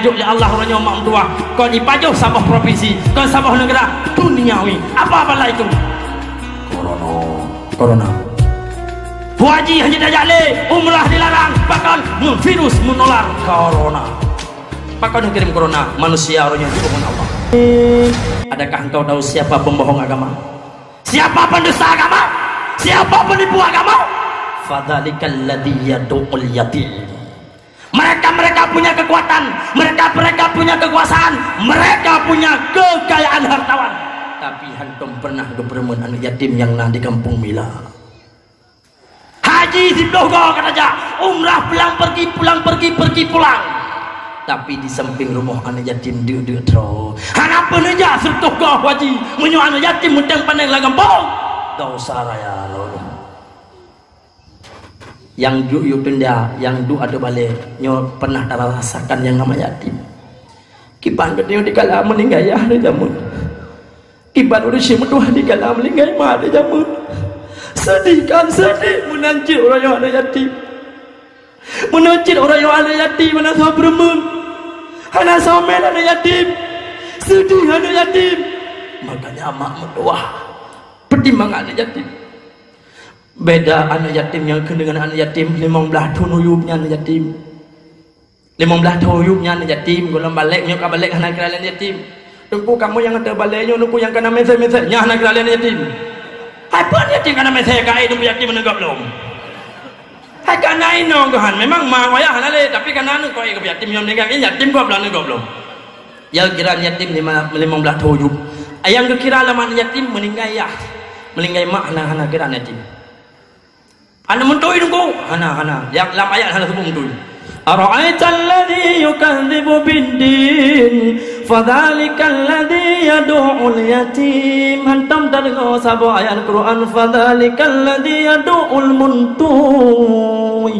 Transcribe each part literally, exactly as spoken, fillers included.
Jok lé Allah uroe nyoe mak meutuwah, kon jipajoh saboh propinsi, kon saboh neugara, duniawi. Apa bala itu? Corona. Corona. Haji hana tajak lé, umrah dilarang, pakon? Ngon virus menular corona. Pakon kirém corona? Manusia uroe nyoe jok ngon Allah. Adakah engkau tahu siapa pembohong agama? Siapa pendusta agama? Siapa penipu agama? Fadzalikal ladzi yadu'ul yatim. Mereka-mereka punya kekuatan, mereka-mereka punya kekuasaan, mereka punya kekayaan hartawan. Tapi hantom pernah geupeureumeun aneuk yatim nyang na di kampung Mila. Haji siplôh goe ka tajak, umrah pulang pergi, pulang pergi, pergi pulang. Tapi di samping rumoh aneuk yatim deuk-deuk troe. Hana peuneujak siplôh goe haji, meunyoe aneuk yatim meuteng paneng lam gampông. Dosa raya lom. Nyang duek yue tunda, nyang duek ateueh balée, nyoe pernah tarasakan nyang nama yatim. Kiban geutanyoe dikala meuninggai ayah lé jameun. Kiban ureuëng syik meutuah dikala meuninggai ma lé jameun. Sedih kan sedih meunan cit uroe nyoe aneuk yatim. Meunan cit uroe nyoe aneuk yatim hana soe peureumeun. Hana soe mé aneuk yatim. Sedih aneuk yatim. Makanya mak meutuah. Peutimang aneuk yatim. Beda aneuk yatim nyang keuneuk ngon aneuk yatim limong blaih thon u yup nyan aneuk yatim. Limong blaih thon u yup nyan aneuk yatim, gohlom balek nyoe ka balek hana kira lé aneuk yatim. Teungku kamoe nyang ateueh balek nyoe teungku nyang kana mesé-mesé nyan hana kira lé aneuk yatim. Hai peue aneuk yatim kana mesé ka ai teungku yatim aneuk gob lom. Hai kana inong keuhan memang ma wayah hana lé tapi kana aneuk kok ai yatim nyoe meninggai yatim gob lom aneuk gob lom. Nyang kira yatim lima, limong blaih thon u yup. Nyang geukira lam aneuk yatim meninggai yah. Meninggai mak hana hana kira yatim. Aneuk meuntui teungku? Hana, hana. Nyang lam ayat hana seubut meuntui. Ara'aital ladzi yukadzibu biddin, fadzalikal ladzi yadu'ul yatim. Hantom tadeungoe saboh ayat Quran, fadzalikal ladzi yadu'ul muntui.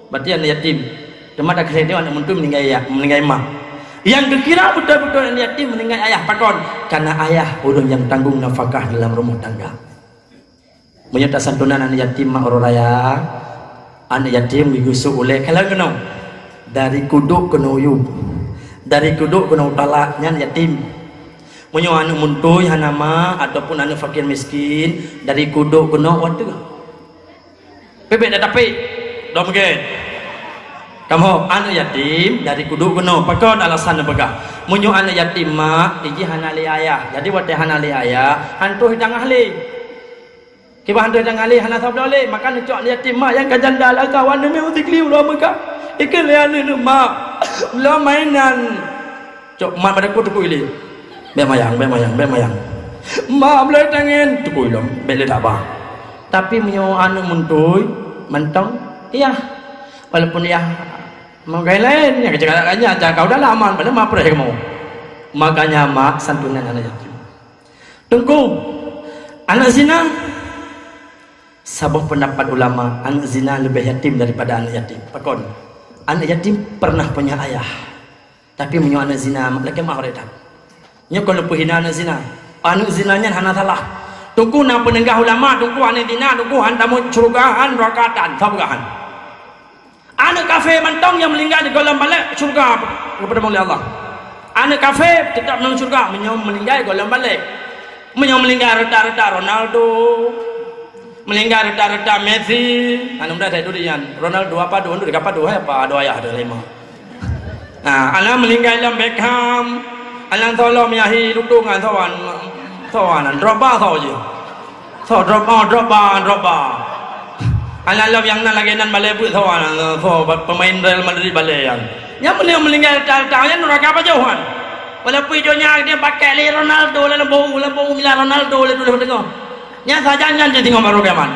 Berarti aneuk yatim. Teuma takalon aneuk meuntui meninggai yah, meninggai mak. Nyang geukira beutôi-beutôi aneuk yatim meninggai ayah pakon? Karena ayah ureuëng nyang tanggong nafakah dalam rumah tangga. Meunyoe tasantunan aneuk yatim mak uroe raya, aneuk yatim geusok ulée kalon keunoe. Dari kudok keunoe u yup. Dari kudok keunoe u talak nyan yatim. Meunyoe aneuk meuntui hana mak ataupun aneuk fakir miskin, dari kudok keunoe u ateueh. Peubiet dak tapék. Dom gét. Kamoe aneuk yatim dari kudok keunoe. Pakon alasan neupeugah? Meunyoe aneuk yatim mak, iji hana lé ayah. Jadi watée hana lé ayah, hantoh tangah lé. Kiban hantoh tangah lé hana sabloe lé, maka neucok aneuk yatim mak nyang ka janda lagak wan neumé uti kli uroe meuka. Ikeu lé aneuk mak. Lom mainan. Cok mat bak daku teukui lé. Bék mayang, bék mayang, bék mayang. Mak beuleueh tangen, teukui lom, bék lé taba. Tapi meunyoe aneuk meuntui, mantong, yah. Walaupun yah meugai laén, nyang keucak-keucak nyan, cakap udah lama, padahal mak preh kamoe. Makanya mak santunan aneuk yatim. Teungku, aneuk zina. Saboh peundapat ulama, aneuk zina leubeh yatim daripada aneuk yatim. Pakon? Aneuk yatim pernah punya ayah. Tapi meunyoe aneuk zina, lakée meu'ah ureuëng that. Nyoe kon lôn peuhina aneuk zina. Aneuk zina nyan hana salah. Teungku na peuneugah ulama, teungku aneuk zina, teungku han tamong syeuruga, han neuraka tan, saboh han. Aneuk kafé mantong nyang meuninggai di gohlom balek syeuruga geupeudamong lé Allah. Aneuk kafé teutap lam syeuruga meunyoe meuninggai gohlom balek. Meunyoe meuninggai reuta-reuta Ronaldo, meuninggai reuta-reuta Messi, aneuk muda saya dulu nyan. Ronaldo apa dua, dua apa dua, apa dua ayah ada lima. Nah, aneuk meuninggai lom Beckham, aneuk tolom yahi lutung ngan sowan, sowan, Drogba soe jih. Soe Drogba, Drogba, Drogba. Aneuk lom nyang na lagée nan balée beuet soe, soe pemain Real Madrid balée nyan. Nyang meuninggai, meuninggai rata-rata nyan neuraka pajoh nyan. Walaupun donya dia pakai lé Ronaldo, lam bau, lam bau mila Ronaldo lé tuléh teungoh. Nyan sajan nyan jadi teungoh baru kiamat.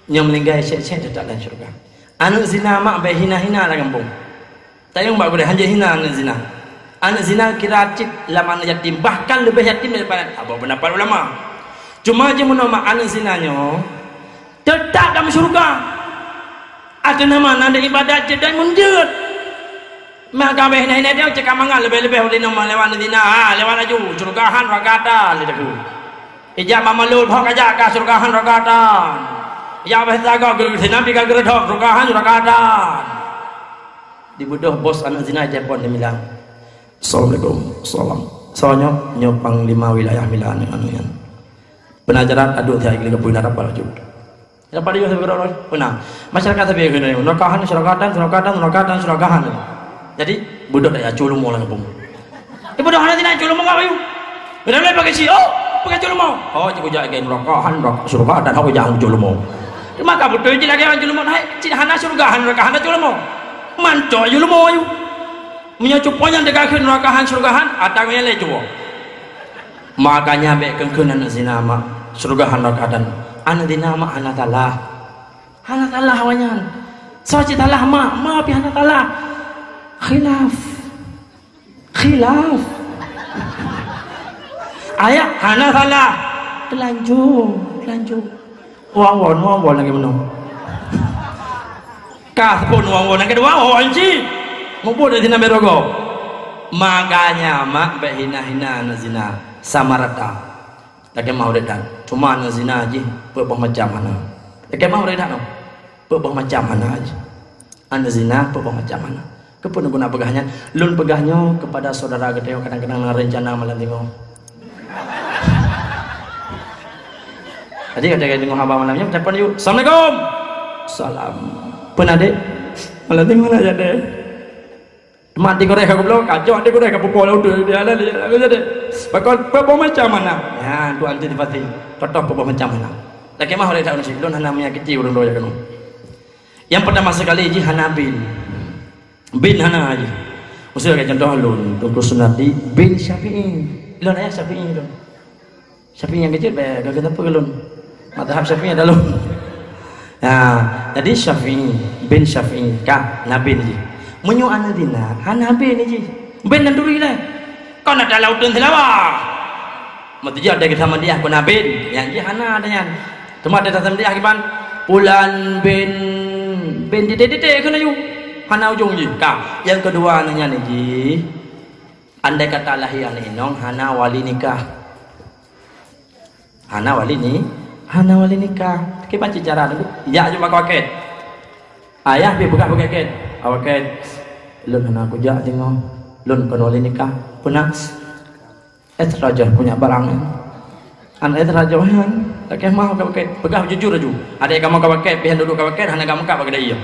Nyang meuninggai syek-syek teutap lam syeuruga. Aneuk zina mak bék hina-hina lam gampông. Tayong bak gurée, hanjeuet hina aneuk zina. Aneuk zina kira cit lam aneuk yatim, bahkan leubeh yatim daripada, saboh peundapat ulama. Cuma jih meunoe mak aneuk zina nyoe teutap lam syeuruga. Ateueh nama na ibadat jeuet dan meunjeuet. Maka bék hina-hina dia cakap mangat leubeh-leubeh ulih nama lewat aneuk zina. Ha, lewat laju, syeuruga han neuraka tan lé teungku. Ijak mamalon hok kajak ka syeuruga han neuraka tan. Ijak bék sagoe geureudok sinan pi ka geureudok syeuruga han neuraka tan. Dibeudôh bos aneuk zina, telepon di Mila. "Assalamualaikum." "Salam." "Soe nyoe?" "Nyoe panglima wilayah Mila nyoe, anu nyan. Penajaran aduk tiep kali geupeu na rapal laju." Rapal laju sampai keudroe. Peuna. Masyarakat sabe keunoe, "Nurakahan, Surakahan, Surakahan, Surakahan, Surakahan." Jadi, beudôh daya culumo lam kampung. Ibeudôh hana tina culumo ngap ayu. Beudôh lé pakai si, "Oh, pakai culumo." "Oh, cik kujak ke nurakahan, nurak-, Surakahan, hok kujak culumo." Maka beutôi cit lagèe ureueng culumo, hai, cit hana Surakahan, Surakahan, hana culumo. Mancok culumo ayu. Meunyoe cupo nyan teuka kheun nurakahan, Surakahan, ata ngon nyang lé cupo. Makanya bèk kheun-kheun aneuk zina mak, Surakahan, Surakahan. Aneuk zina mak hana salah. Hana salah awaknyan. Soe cit salah mak, mak pih hana salah. Khilaf. Khilaf. Ayah hana salah. Teulanjur, teulanjur. Wawon, wawon lagèe meunoe. Kah pun wawon lagèe dua wawon cit. Mubuet di sinan berogo. Makanya mak bèk hina-hina aneuk zina. Sama rata. Lagèe mah ureueng that. Cuma aneuk zina jih peuet boh macam hana. Lagèe mah ureueng that nyoe. Peuet boh macam hana jih. Aneuk zina peuet boh macam hana. Keupeue guna peugah nyan? Lôn peugah nyoe kepada saudara geutanyoe kadang-kadang na rencana malam tingoh. Jadi ada yang dengar haba malam nyoe, telepon yuk. "Assalamualaikum." "Salam." "Peue na, Dek?" "Malam tingoh na jadi." Mak digoreng ka goblok, kacok digoreng ka pupo lalu tu dia lalu jadi. Pakon peuet boh macam hana. Ya, tu antisipasi. Contoh peuet boh macam hana. Lagèe mah ureueng that nyoe, lôn hana menyakiti ureueng droe keunoe. Yang pertama sekali jih hana bin. Bin hana jih. Miseu lagèe contoh lôn, Teungku Sunardi bin Syafi'i. Lôn ayah Syafi'i lôn. Syafi'i nyang keujeuet bèk, ka geuteupeue lôn. Mazhab Syafi'i ada lôn. Nah, jadi Syafi'i bin Syafi'i kah na bin jih. Meunyoe aneuk zina, hana bin jih. Bin dan turi lé. Kon ada lauteun Seulawah. Meuteujoh ada geusamadiah kon na bin, nyang jih hana ada nyan. Teuma ada tasamadiah kiban, "Pulan bin, bin titik-titik keunoe yue." Hana ujong jih. Kah, nyang keudua aneuk nyan jih. Andai kata lahé aneuk inong hana wali nikah. Hana wali ni, hana wali nikah. Kiban cit cara tu? Jak jumpa kawakét. Ayah pih peugah bak kawakét. "Kawakét, lôn hana kujak singoh. Lôn kon wali nikah." "Peue na?" "Eh, raja punya barang." "An eh raja nyan, tak kemah kawakét." Peugah jujur laju. Ada kamoe kawakét, pih duek kawakét, hana kamoe kak bak keudai.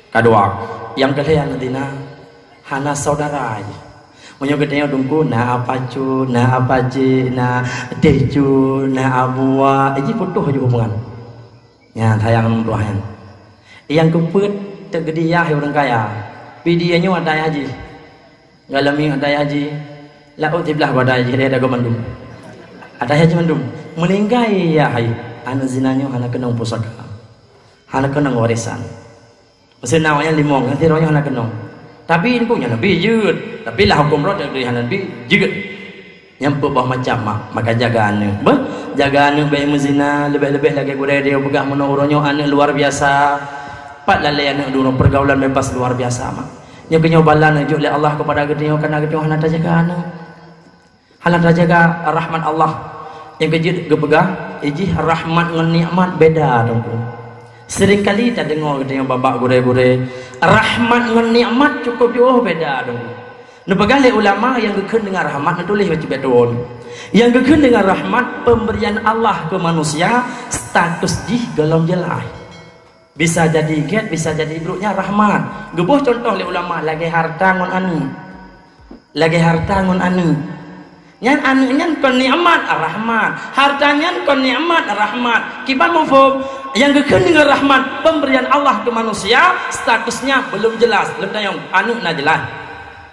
Kadua, nyang keulhèe aneuk zina, hana saudara jih. Meunyoe geutanyoe Teungku, na apa cu, na apa cik, na teh cu, na abua, jih putôh jih hubungan. Nyan sayang lôn tuah nyan. Nyang keupeuet, teuk geudiyah ureueng kaya. Pih di nyoe ata yah jih. Galami ata yah jih. Laôt siblah bak ata yah jih, daya dagoe mandum. Ata yah jih mandum. Meuninggai yah hai. Aneuk zina nyoe hana keunong pusaka. Hana keunong warisan. Meuseu na awaknyan limong, nyan sidroe nyoe hana keunong. Tapi Teungku nyan leubeh jeuet. Tapi lah huköm droe teuh hana leubeh jeuet. Nyan peuet boh macam mak, maka jaga aneuk. Beuh, jaga aneuk bèk meuzina, leubeh-leubeh lagèe gurèe droe peugah meunoe uroe nyoe aneuk luar biasa. Pat lalè aneuk droe pergaulan bebas luar biasa mak. Nyoe keuh nyoe bala neujok lé Allah keupada geutanyoe, kareuna geutanyoe hana tajaga aneuk. Hana tajaga rahmat Allah. Nyang keujeuet geupeugah, jih rahmat ngon nikmat beda, Teungku. Seringkali tadeungoe geutanyoe bak-bak gurèe-gurèe, rahmat ngon nikmat cukôp jiôh beda, Teungku. Neupeugah lé ulama, nyang geukheun deungon rahmat neutuléh bak cibèk tuwö. Nyang geukheun deungon rahmat, pemberian Allah keu manusia, status jih gohlom jeulaih. Bisa jadi gèt, bisa jadi brôk, nyan rahmat. Geuboh cuntoh lé ulama lagèe hareuta ngon aneuk. Lagèe hareuta ngon aneuk. Nyan aneuk nyan kon nikmat, rahmat. Hareuta nyan kon nikmat, rahmat. Kiban muphom, nyang geukheun deungon rahmat, pemberian Allah keu manusia, statusnya belum jelas, lôn tanyong, aneuk na jeulaih.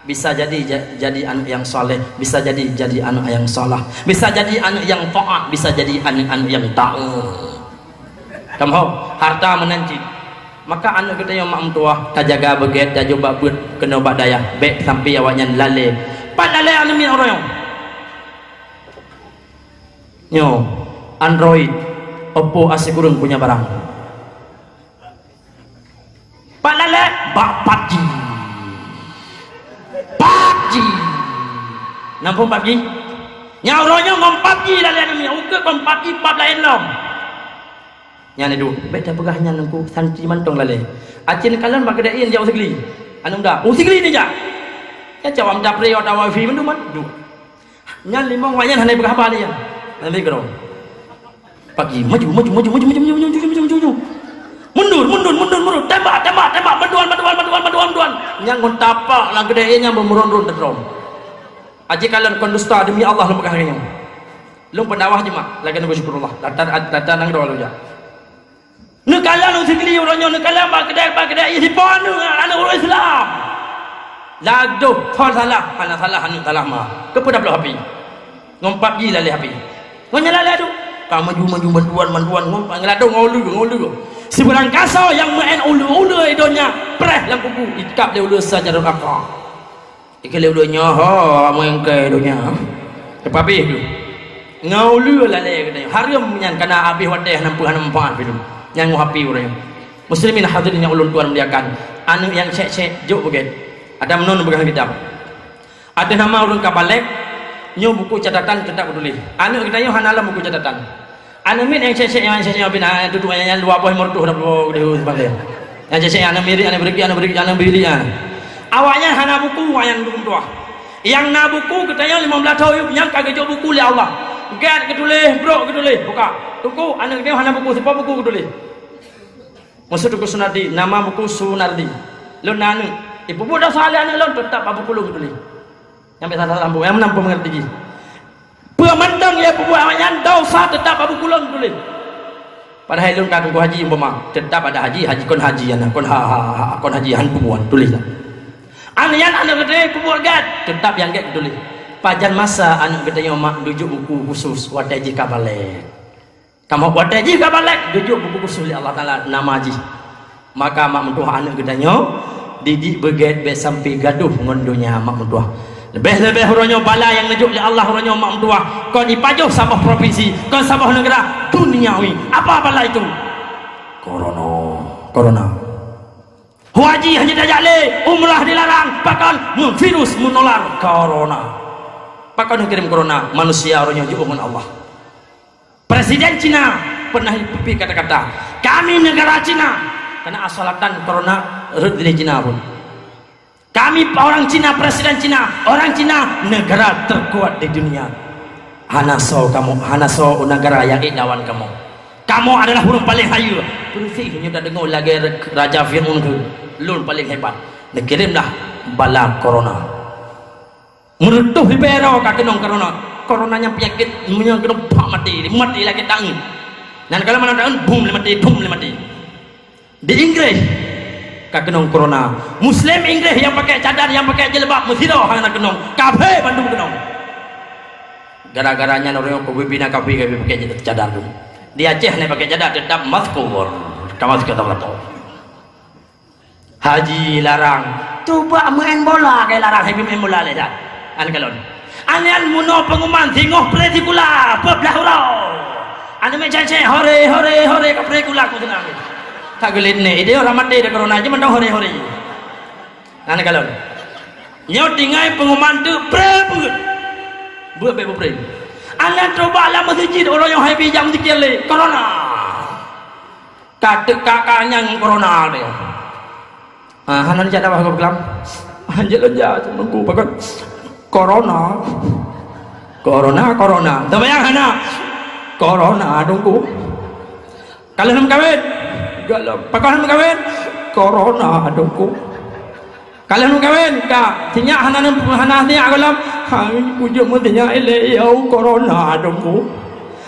Bisa jadi ja-, jadi aneuk nyang saleh, bisa jadi jadi aneuk nyang salah, bisa jadi aneuk nyang taat, bisa jadi aneuk-aneuk nyang taat. Kamoe hareuta meunan cit. Maka aneuk geutanyoe mak meutuwah, tajaga beugèt, tajôk bak beuet, keunoe bak dayah, bèk sampai awaknyan lalè. Pat lalè aneuk miet uroe nyoe? Nyoe, Android, Oppo, asyik kureueng punya barang. Pat lalè, bak PUBG. PUBG. Namphon PUBG? Nyang uroe nyoe ngon PUBG lalè aneuk miet, ukeue kon PUBG, pab laén lom. Nyan iduek, bèk tapeugah nyan Teungku, santri mantong lalè. Aci neukalon bak keudè ié neujak u Sigli. Aneuk muda, "Oh, Sigli neujak." Nyan cawang dapur atawa wifi mandum kan? Duh. Nyan limong awak nyan hana peugah haba lé nyan. Hana lé keudroe. Pagi, maju, maju, maju, maju. Mundur, mundur, mundur, mundur. Tembak, tembak, tembak. Bantuan, bantuan, bantuan, bantuan, bantuan. Nyan ngon tapak lam keudè nyan beumeuron-ron teutrông. Aji kalon kon dusta demi Allah lôn peugah lagèe nyoe. Lôn peudawah jeumah lagèe nyoe, syukurullah. Data, data nang droe lôn jak. Neukalon u Sigli uroe nyoe, neukalon bak keudè, bak keudè, ih, sipoh aneuk, aneuk ureueng Islam. Lagoh, phon salah, hana salah, aneuk salah ma. Keupeue tabloe HP? Ngon PUBG lalè HP. Ngon nyan lalè tu. Ka maju, maju, bantuan, bantuan, ngon ngeulado ngon uleue, ngon uleue. Sibarang kaso nyang meu'en uleue-uleue donya, preh lam kubu, ikab lé uleue Syajarul Aqra. Ikheun lé ulôn nyoe, ho, meungkée donya. Teupabéh tu. Ngon uleue lalée geutanyoe. Hareuem nyan kana abéh watée hana peue hana manfaat pih tu. Nyan ngon HP ureuëng. Muslimin hadirin nyang ulôn tuan muliakan. Aneuk nyang sek-sek jok beugét. Ada meunoe neupeugah kitab. Ada nama ureuëng ka balek, nyoe buku catatan teutap geutuléh. Aneuk geutanyoe hana lom buku catatan. Aneuk miet nyang sek-sek, nyang sek-sek bin, ah, tutoe nyang, nyang dua boh limong reutôh dah bloe geude sipatéh. Nyang sek-sek aneuk miet, aneuk beureuki, aneuk beureuki, aneuk beureuki, ah. Awaknyan hana buku, awaknyan dum tuah. Nyang na buku geutanyoe limong blaih thôn nyang ka geujok buku lé Allah. Gét geutuléh, brok geutuléh, buka. Teungku, aneuk geutanyoe hana buku, sipa buku geutuléh. Maksud Teungku Sunardi, nama buku Sunardi. Lôn na aneuk. Ibu-bu dah salah aneuk lôn, teutap bak buku lôn geutuléh. Nyang biasa salah lambung, nyang meunan peumeungerti jih. Peue mantong nyang peubuet awaknyan, desya teutap bak buku lôn tuléh. Padahai lôn ka teungku haji umpama, teutap ada haji, haji kon haji, aneuk kon ha, ha, ha, kon haji, han peubuet, tuléh lah. Aneuk nyan aneuk geutanyoe peubuet gét, teutap nyang gét tuléh. Pajan masa aneuk geutanyoe mak geujok buku khusus watée jih ka balek. Kamoe watée jih ka balek, geujok buku khusus lé Allah Taala nama jih. Maka mak meutuah aneuk geutanyoe, didik beugét bék sampai gadoh ngon donya mak meutuah. Leubeh-leubeh uroe nyoe bala nyang neujok lé Allah uroe nyoe mak meutuah, kon ipajoh saboh propinsi, kon saboh neugara, duniawi. Apa bala itu? Corona. Corona. Haji hana tajak lé, umrah dilarang, pakon? Meuvirus, meunular, corona. Pakon kirém corona? Manusia uroe nyoe jiôh ngon Allah. Presiden Cina pernah pipi kata-kata, "Kami negara Cina." Karena asalatan corona rhot dari Cina pun. "Kami orang Cina, presiden Cina, orang Cina negara terkuat di dunia. Hana soe kamoe, hana soe negara nyang ék lawan kamoe. Kamoe adalah ureuëng paléng hayeue." Peureuséh nyoe tadeungoe lagée raja Fir'aun tu, "Lôn paléng hebat." Neukirém dah bala corona. Meureutôh ribée droe ka keunong corona. Corona nyan peunyakét meunyoe keunong bak maté, maté lagée taun. Nan kalau mana taun, bum lé maté, bum lé maté. Di Inggris ka keunong corona. Muslim Inggris nyang pakai cadar, nyang pakai jilbab, meusidroe hana keunong. Kafé bandum keunong. Gara-gara nyan ureuëng peubimbina kafé, kafé pakai cadar tu. Di Aceh hana pakai cadar, teutap masker. Ka masker teutap. Haji larang. Tuba meu'en bola kai larang, hai meu'en bola lé dah. An kalon. Aneuk meunoe pengumuman singoh pré sikula, peuet blaih uroe. Aneuk meucécé hore, hore, hore ka pré sikula ku seunang. Tak geulit ni, ide orang mati dah corona je mantong hore, hore. An kalon. Nyoe tinggai pengumuman tu pré peuet. Buet baik pré. Aneuk tuba lam masjid orang yang hai bijang zikir lé corona. Ka teuka ka nyang corona lé. Ha, hana jak dakwah gob kelam. Hanjeuet lôn jak teungku pakon corona. Corona, corona. Teumayang hana. Corona teungku. Ka lheueh meukawen. Galom. Pakon hana meukawen. Corona teungku. Ka lheueh meukawen ka. Sinyak hana hana sinyak galom. Hai kujeuet meusinyak ilé yau corona teungku.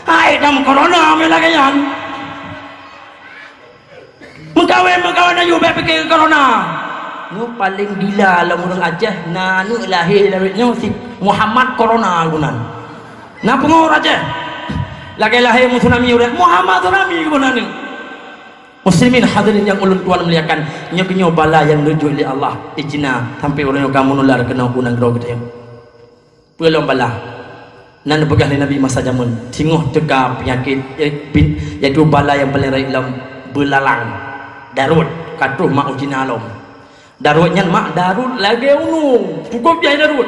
Hai dam corona me lagée nyan. Meukawen, meukawen ayue bék pike keu corona. Nyoe paleng gila lam ureuëng Aceh, na aneuk lahé lawét nyoe si Muhammad Corona geunan. Na pungo ureuëng Aceh. Lagée lahé mu tsunami ureuëng Muhammad tsunami geunan. Muslimin hadirin nyang ulôn tuan muliakan, nyoe keunyoe bala nyang neujok lé Allah di Cina sampai ureuëng nyoe ka meunular keunoe u nanggroe geutanyoe. Peue lom bala? Nan peugah lé Nabi masa jameun, singoh teuka peunyakét, eh, bin, yaitu bala nyang paleng rayeuk lom beulalang, darôt, ka troh mak u Cina lom. Darôt nyan mak darôt lagée gunong, cukôp jai darôt.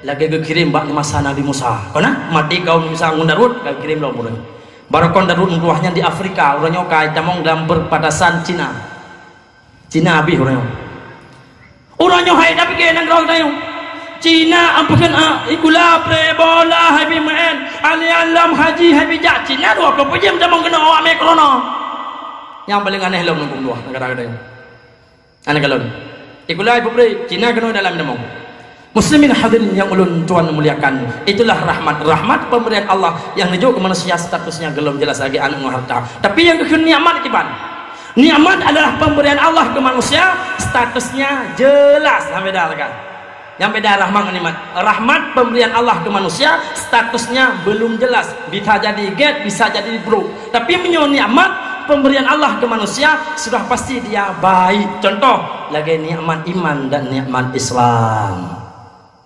Lagée geukirém bak masa Nabi Musa. Kona maté kaum Musa ngon darôt, ka geukirém lom ureuëng. Barokon darôt meutuah nyan di Afrika, uroe nyoe ka itamong lam perbatasan Cina. Cina habéh ureuëng nyoe. Uroe nyoe hai tapike nanggroe geutanyoe. Cina ampeukeun a, ikula pre bola hai pi meu'en, alian lom haji hai pi jak. Cina dua ploh peuet jeuem tamong keunoe awak mé corona. Nyang paleng aneh lom nunggu dua negara geutanyoe. Aneh kalon. Ikula ibu pre, Cina keunoe dalam tamong. Muslimin hadirin yang ulôn tuan muliakan, itulah rahmat. Rahmat pemberian Allah yang neujok keu manusia statusnya golom jelas lagée aneuk ngon harta. Tapi nyang geukheun nikmat kiban? Nikmat adalah pemberian Allah keu manusia, statusnya jelas. Nyang beda kan? Nyang beda rahmat ngon nikmat. Rahmat pemberian Allah keu manusia, statusnya belum jelas. Bisa jadi gét, bisa jadi brôk. Tapi meunyoe nikmat pemberian Allah keu manusia, sudah pasti dia baik. Contoh, lagée nikmat iman dan nikmat Islam.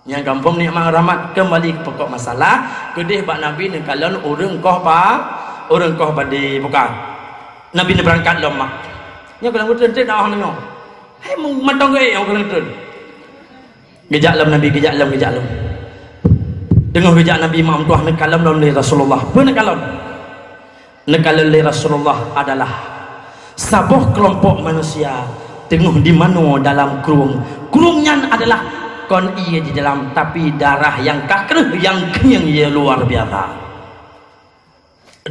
Nyang gampông nikmat rahmat, kembali ke pokok masalah, keudeh bak Nabi neukalon ureuëng koh ba, ureuëng koh badé bukan. Nabi neubeurangkat lom mak. Nyoe keulang beutreun-treun awak nyoe. Hai mantong geuék nyang keulang treun. Geujak lom Nabi, geujak lom, geujak lom. Teungoh geujak Nabi mak meutuah neukalon lom lé Rasulullah. Peue neukalon? Neukalon lé Rasulullah adalah saboh keulompok manusia teungoh dimanoe dalam krueng. Krueng nyan adalah kon ié di dalam, tapi darah nyang ka kreueh nyang khieng ié luar biasa.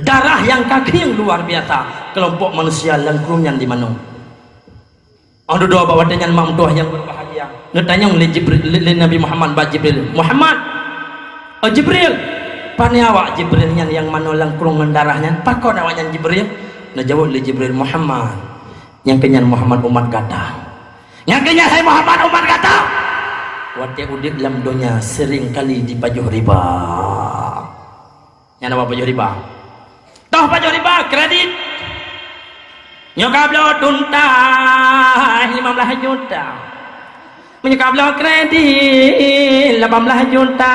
Darah nyang ka khieng luar biasa, keulompok manusia lam krueng nyan dimanoe. Oh dudoe bak watée nyan mak meutuah nyang berbahagia. Neutanyong lé Jibril, lé, lé Nabi Muhammad bak Jibril, "Muhammad, oh Jibril, pane awak Jibril nyan nyang manoe lam krueng ngon darah nyan? Pakon awak nyan Jibril?" Neujaweueb lé Jibril, "Muhammad, nyang keu nyan Muhammad umat gata. Nyang keu nyan hai Muhammad umat gata. Watée udeb lam donya sering kali jipajoh riba." Nyan awak pajoh riba. Toh pajoh riba, kredit. Nyoe ka bloe tuntai lima belas juta. Meunyoe ka bloe kredit lapan belas juta.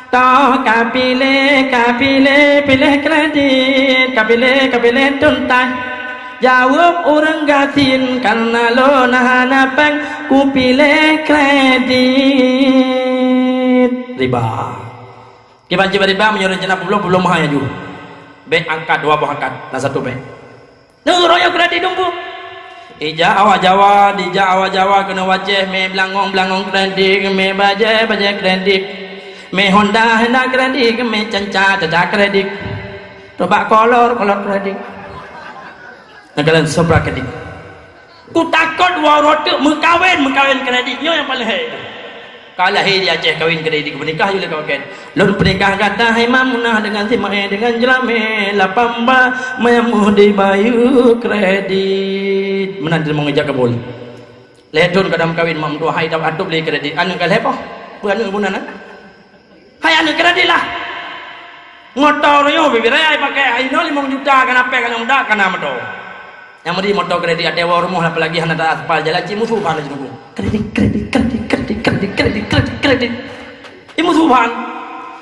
Toh ka piléh, ka piléh, piléh kredit, ka piléh, ka piléh tuntai. Jaweueb ureuëng gasien, kareuna lôn hana péng, kupiléh kredit. Riba. Kiban cit bak riba meunyoe rencana peuet ploh, peuet ploh meuhai aju. Bék angkat dua boh angkat, na satu bék. Neu royok kredit dumpu. Ijak awak Jawa, dijak awak Jawa keunoe wacéh, mé beulangong, beulangong kredit, mé bajée, bajée kredit. Mé Honda, Honda kredit, mé canca, canca kredit. Tobak kolor, kolor kredit. Nangkalan sobra kredit. Kutakot waroe teuk meukawen, meukawen kredit nyoe nyang paleng hék. Ka lahé di Aceh kawin kredit, peunikah yue lé kawakén. Lôn peunikah gata hai Mamunah deungon si Maé deungon Jeulamé lapan ba manyang muh dibayeue kredit. Meunan teurimong ijab kabul. Lhée thon kadang kawin mak meutuah hai tab atop lé kredit. Aneuk ka lhée poh. Peue aneuk bunan na? Hai aneuk kredit lah. Moto royoh bibiré ai pakai hai inoe limong juta kana péng aneuk muda kana moto. Nyang meuri moto kredit até woe rumoh apalagi hana ta aspal jalan cit musuh ban laju. Kredit, kredit, kredit. Ih musuh ban.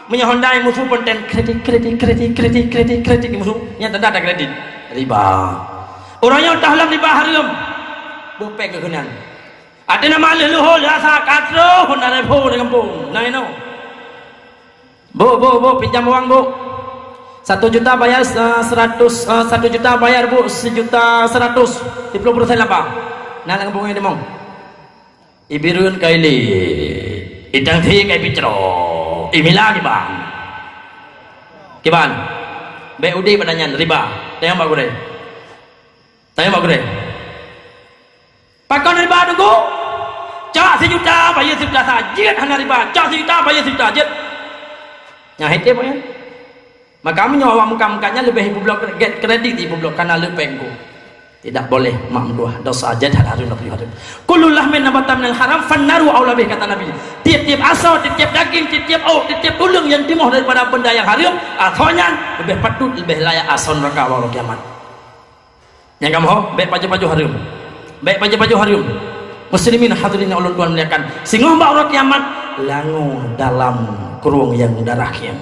Meunyoe Honda ih musuh ponten kredit, kredit, kredit, kredit, kredit, kredit ih musuh. Nyan tanda ada kredit. Riba. Urang nyoe tahlom riba hareuem. Bupeng keunan. Até nama leuh luhô leuh asa ka troh na repo di gampông. Na inoe. Bu, bu, bu, pinjam uang, Bu. Satu juta bayar, eh, seratus, eh, satu juta bayar, Bu, sejuta seratus. Siplôh peurusen laba. Na lam gampông nyoe dimong. Ibireuen kai lé. Itang thi kai picro. Imila kiban. Kiban. Bék udeb pada nyan riba. Tanyong bak gurée. Tanyong bak gurée. Pakon riba Teungku? Cok sijuta, bayeue sijuta sa. Jeuet hana riba. Cok sijuta, bayeue sijuta. Jeuet. Nyang hete pokoknya. Maka meunyoe awak muka-muka nyan leubeh ipeubloe kre-, kredit ipeubloe kana leupeng ku. Tidak boleh mak meutuah dosa jeuet hareuem Nabi hareuem. Kullu lahmin nabata minal haram fannaru aula bih kata Nabi. Tiep-tiep asoe, tiep-tiep daging, tiep-tiep ôk, tiep-tiep tuleueng nyang timoh daripada benda nyang hareuem, asoe nyan leubeh patut leubeh layak asoe neuraka bak uroe kiamat. Nyang kamoe, bék pajoh-pajoh hareuem. Bék pajoh-pajoh hareuem. Muslimin hadirin nyang ulôn tuan muliakan, singoh bak uroe kiamat, langoe dalam krueng nyang darah khieng.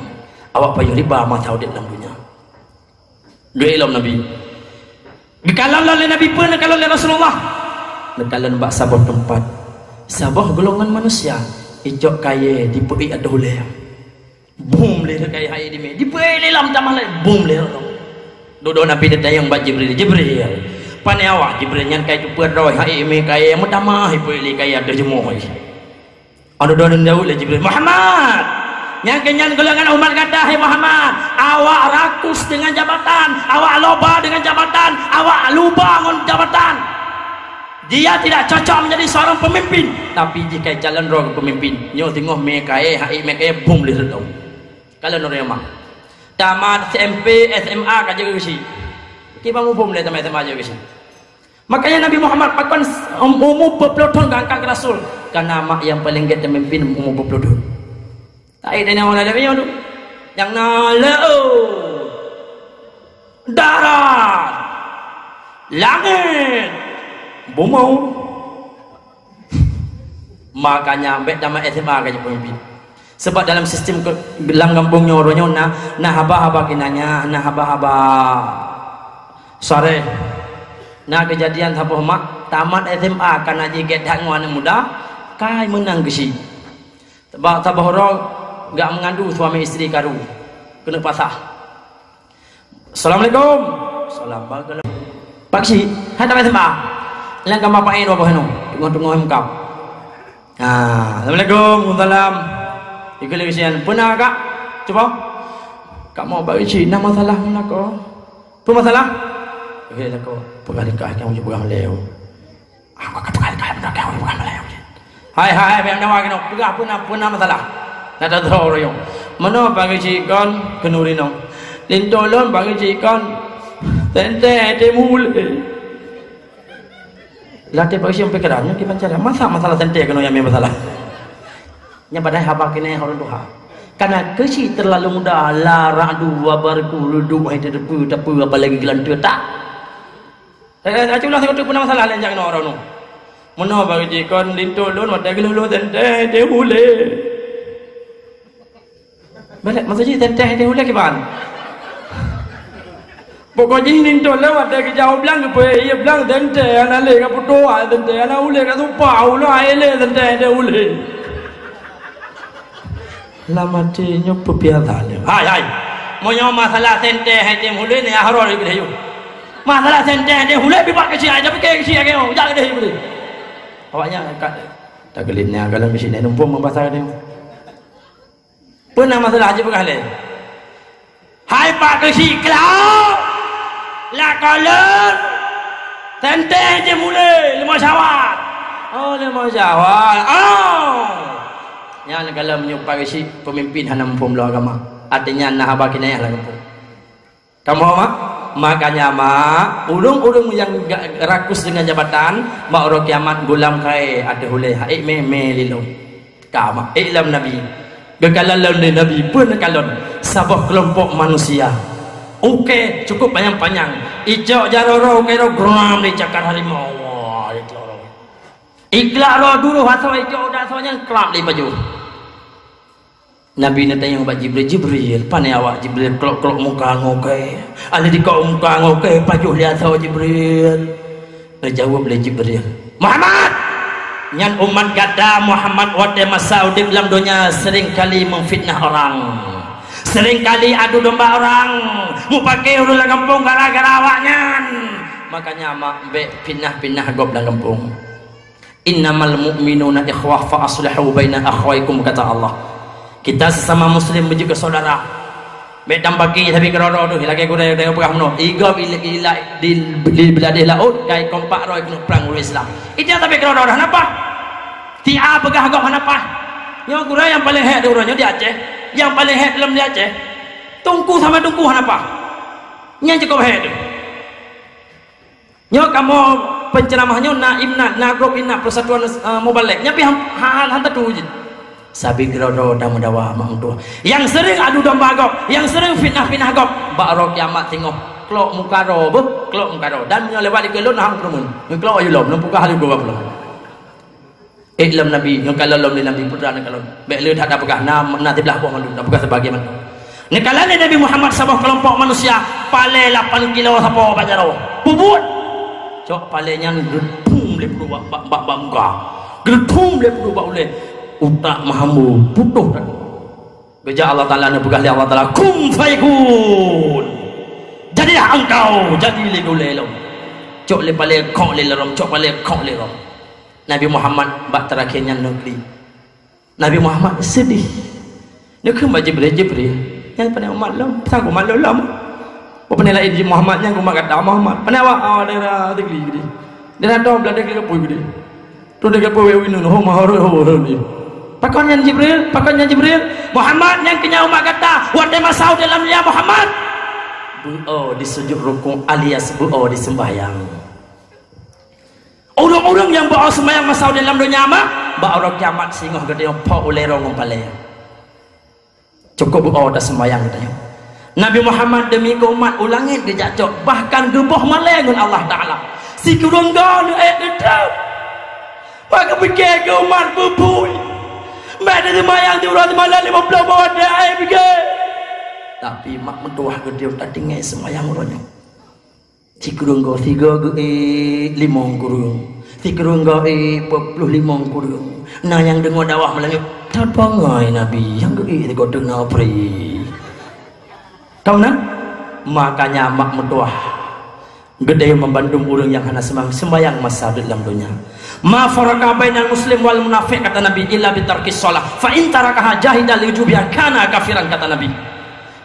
Awak pajoh riba masa udeb lam dunia. Geulom Nabi. Geukalon lé Nabi peue neukalon lé Rasulullah? Neukalon bak saboh teumpat. Saboh golongan manusia, icok kayée dipeuék ateueh ulée. Bum lé rot kayée hai dimé. Dipeuék lé lam tamah lé. Bum lé rot. Dudoe Nabi neutanyong bak Jibril, "Jibril, Pane awak Jibril nyan kai teupeue droe, hai mé kayée meutamah ipeuék lé kayée ateueh jeumoh. Aduh, dua deungon lé Jibril, "Muhammad! Nyang keu nyan golongan umat gata, hai Muhammad! Awak rakus deungon jabatan, awak loba deungon jabatan, awak luba ngon jabatan. Dia tidak cocok menjadi seorang pemimpin, tapi jih kai calon droe pemimpin." Nyoe teungoh mé kayée, hai mé kayée bom lé reutôh. Kalau nureueng mah. Tamat S M P, S M A ka jeuet keu si. Kiban muphom lé tamat S M A jeuet keu si. Makanya Nabi Muhammad pakon um-, umu peuet ploh thon geuangkat keu rasul. Karena mak nyang paleng gét teumimpin umu peuet ploh thon. Taék dan nyang na lagée nyoe tu. Nyang na laôt, darat, langét, bumoe. Makanya bék tamat S M A ka jeuet peumimpin. Sebab dalam sistem ke, lam gampông nyoe uroe nyoe na, na haba-haba kinanya, na haba-haba sareh. Na keujadian saboh mak tamat S M A ka na jigét that ngon aneuk muda, kai meunang keu si. Sabab saboh uroe gak meungadu suami istri karu keuneuk pasah. Assalamualaikum. Salam bagoe. Pak Cik, hai tamat S M A. Nyang ka mapai dua boh nyoe, teungoh-teungoh M K. Ah, assalamualaikum, waalaikumsalam. Ikut lagi sian. Peuna kak? Cuba. Kak mau bagi cik, na masalah meunan ko. Peue masalah? Eh, lako. Peugah dekat, kamu cuba peugah malée. Aku ka peugah dekat, peugah, peugah malée. Hai, hai, hai, biar nawa kena. Peugah peuna, peuna masalah. Na tadroe ureueng. Meunoe bagi cik kon keunuri nong. Linto lôn bagi cik kon. Tenteng timu lé. Latih bagi siang pikiran, nyoe kiban cara. Masa masalah senteh keunoe nyang masalah. Nyan padahai haba keunoe ureueng tuha. Karena keuchik terlalu muda, la ra'du wa barqu, reuduk hai teudeue-deue, apalagi geulanteue tak. Eh, eh, acu ulang sikot peuna masalah laén jak keunoe ureueng nyoe. Meunoe bagi jikon linto lôn watée geulolo senteh teuh ulée. Balek, maksud jih tenteng teuh ulée kiban? Pokok jih nintong lewat dari kejauh blang, geupeu ié blang tenteng, hana lé ka peutoha tenteng, hana ulée ka sumpah, ulah aé lé tenteng teuh ulée. Lam até nyoe peupiasa lé. Hai, hai. Meunyoe masalah tenteng hai tem ulée ni, ahroh lé bidayuh. Masalah tenteng teuh ulée, bibak keuchik ai, tapi keuchik ai, jak keudeh ulée. Awaknyan kat, tak geulip ni, kalau meusinan numpung membasa dia. Peuna masalah jih peugah lé. Hai Pak Keuchik Klau, lakoe lôn, tenteng jih mulai lima Syawal. Oh, lima Syawal. Oh. Nyan kalau meunyoe Pak Keuchik pemimpin hana muphom lé agama. Artinya na haba kinayah lam gampông. Kamoe mak, makanya mak, ureueng-ureueng nyang ga-, rakus deungon jabatan, bak uroe kiamat gulam kayée ateueh ulée, hai mé-mé lilom. Ka mak, ilom Nabi. Geukalon lom lé Nabi, peue neukalon? Saboh keulompok manusia. Ukée cukup panyang-panyang. Icok jaroe-roe ukée roe gram lé cakar harimau. Wah, icok roe. Iklak roe duroh asoe icok udah asoe nyan klap lé pajoh. Nabi neutanyong bak Jibril, "Jibril, pane awak Jibril klok-klok muka ngon ukée? Alé dikok muka ngon ukée pajoh lé asoe Jibril?" Geujaweueb lé Jibril, "Muhammad! Nyan umat gata Muhammad watée masa udeb lam donya sering kali meufitnah orang. Sering kali adu domba orang, mupake ureueng lam gampông gara-gara awaknyan. Makanya mak bék fitnah-fitnah gob lam gampông." "Innamal mu'minuna ikhwah fa aslihu baina akhawaikum," kata Allah. Kita sesama muslim beujeuet keu saudara. Bék tambaki tapi keudroe-droe teuh lagée gurée-gurée peugah meunoe. Igob ila, ila di, di beuladeh laôt kai kompak roe keuneuk prang ureueng Islam. Itu tapi keudroe-droe hana paih. Ti A peugah gob hana paih. Nyoe gurée nyang paleng hék di uroe nyoe di Aceh. Nyang paleng hék lom di Aceh. Teungku sama teungku hana paih. Nyang cukôp hék teuh. Nyoe kamoe penceramah nyoe na imna, na grup imna persatuan, eh, mubalek. Nyan pih han, han, han tatu jih. Sabe keudroe-droe tameudawa mak meutuah. Nyang seuring adu domba gob, nyang seuring fitnah-fitnah gob, bak uroe kiamat singoh klok muka droe, beuh, klok muka droe. Dan meunyoe lewat dikeue lôn hana meukeureumeun. Ngon klok ayue lom, lôn peugah laju geuba pulo. Ék lom Nabi, ngon kalon lom lé Nabi, putra neukalon. Bék le that tapeugah, na, na siblah boh mandum, tapeugah sebagai mandum. Neukalon lé Nabi Muhammad saboh keulompok manusia, palée lapan kilo sapo bak jaroe. Pubuet! Cok palée nyan geureudum lé peuduek bak, bak, bak, bak muka. Geureudum lé peuduek bak ulée. Utak meuhambo, putôh that. Geujak Allah Taala neupeugah lé Allah Taala, "Kun fayakun." Jadilah engkau, jadi lé gulée lom. Cok lé palée, khok lé lom, cok palée, khok lé lom. Nabi Muhammad bak terakhir nyan neuklik. Nabi Muhammad seudeh. Neukheun bak Jibril, "Jibril, nyan pané umat lôn, sang umat lôn lom." Bak pané laén jih Muhammad, nyan umat gata Muhammad. Pané awak, oh, daerah Tigli geude. Daerah dom blah degli kapui geude. Tu degli kapui wéh winun, ho mahoro ho ho ni. Pakon nyan Jibril? Pakon nyan Jibril? Muhammad, nyan keu nyan umat gata. Watée masa udeb lam dunia Muhammad, beu-o di sujud rukuk alias beu-o di sembahyang. Ureuëng-ureuëng nyang beu-o seumayang masa udeb lam donya mah, bak uroe kiamat singoh geutanyoe po ulée roe ngon palée. Cukôp beu-o taseumayang geutanyoe. Nabi Muhammad demi keu umat u langét geujak cok, bahkan geuboh malée ngon Allah Taala. Sikureueng goe neuék teutab. Bak geupike keu umat beupui. Bèk neuseumayang di uroe seumalam limong ploh boh watée ék pike. Tapi mak meutuwah geutanyoe tatinggai seumayang uroe nyoe. Sikureueng goe sigoe geuék limong kureueng, sikureueng goe ék peuet ploh limong kureueng. Na nyang deungoe dakwah malam nyoe, that bangai Nabi nyang geuék sigoe teuk na pri. Kamu na? Makanya mak meutuwah geutanyoe meubandum ureuëng nyang hana seumang sembahyang masa udeb lam donya. Ma farraqa bainal muslim wal munafiq kata Nabi illa bitarkis shalah. Fa in tarakaha jahidan liwujubiha kana kafiran kata Nabi.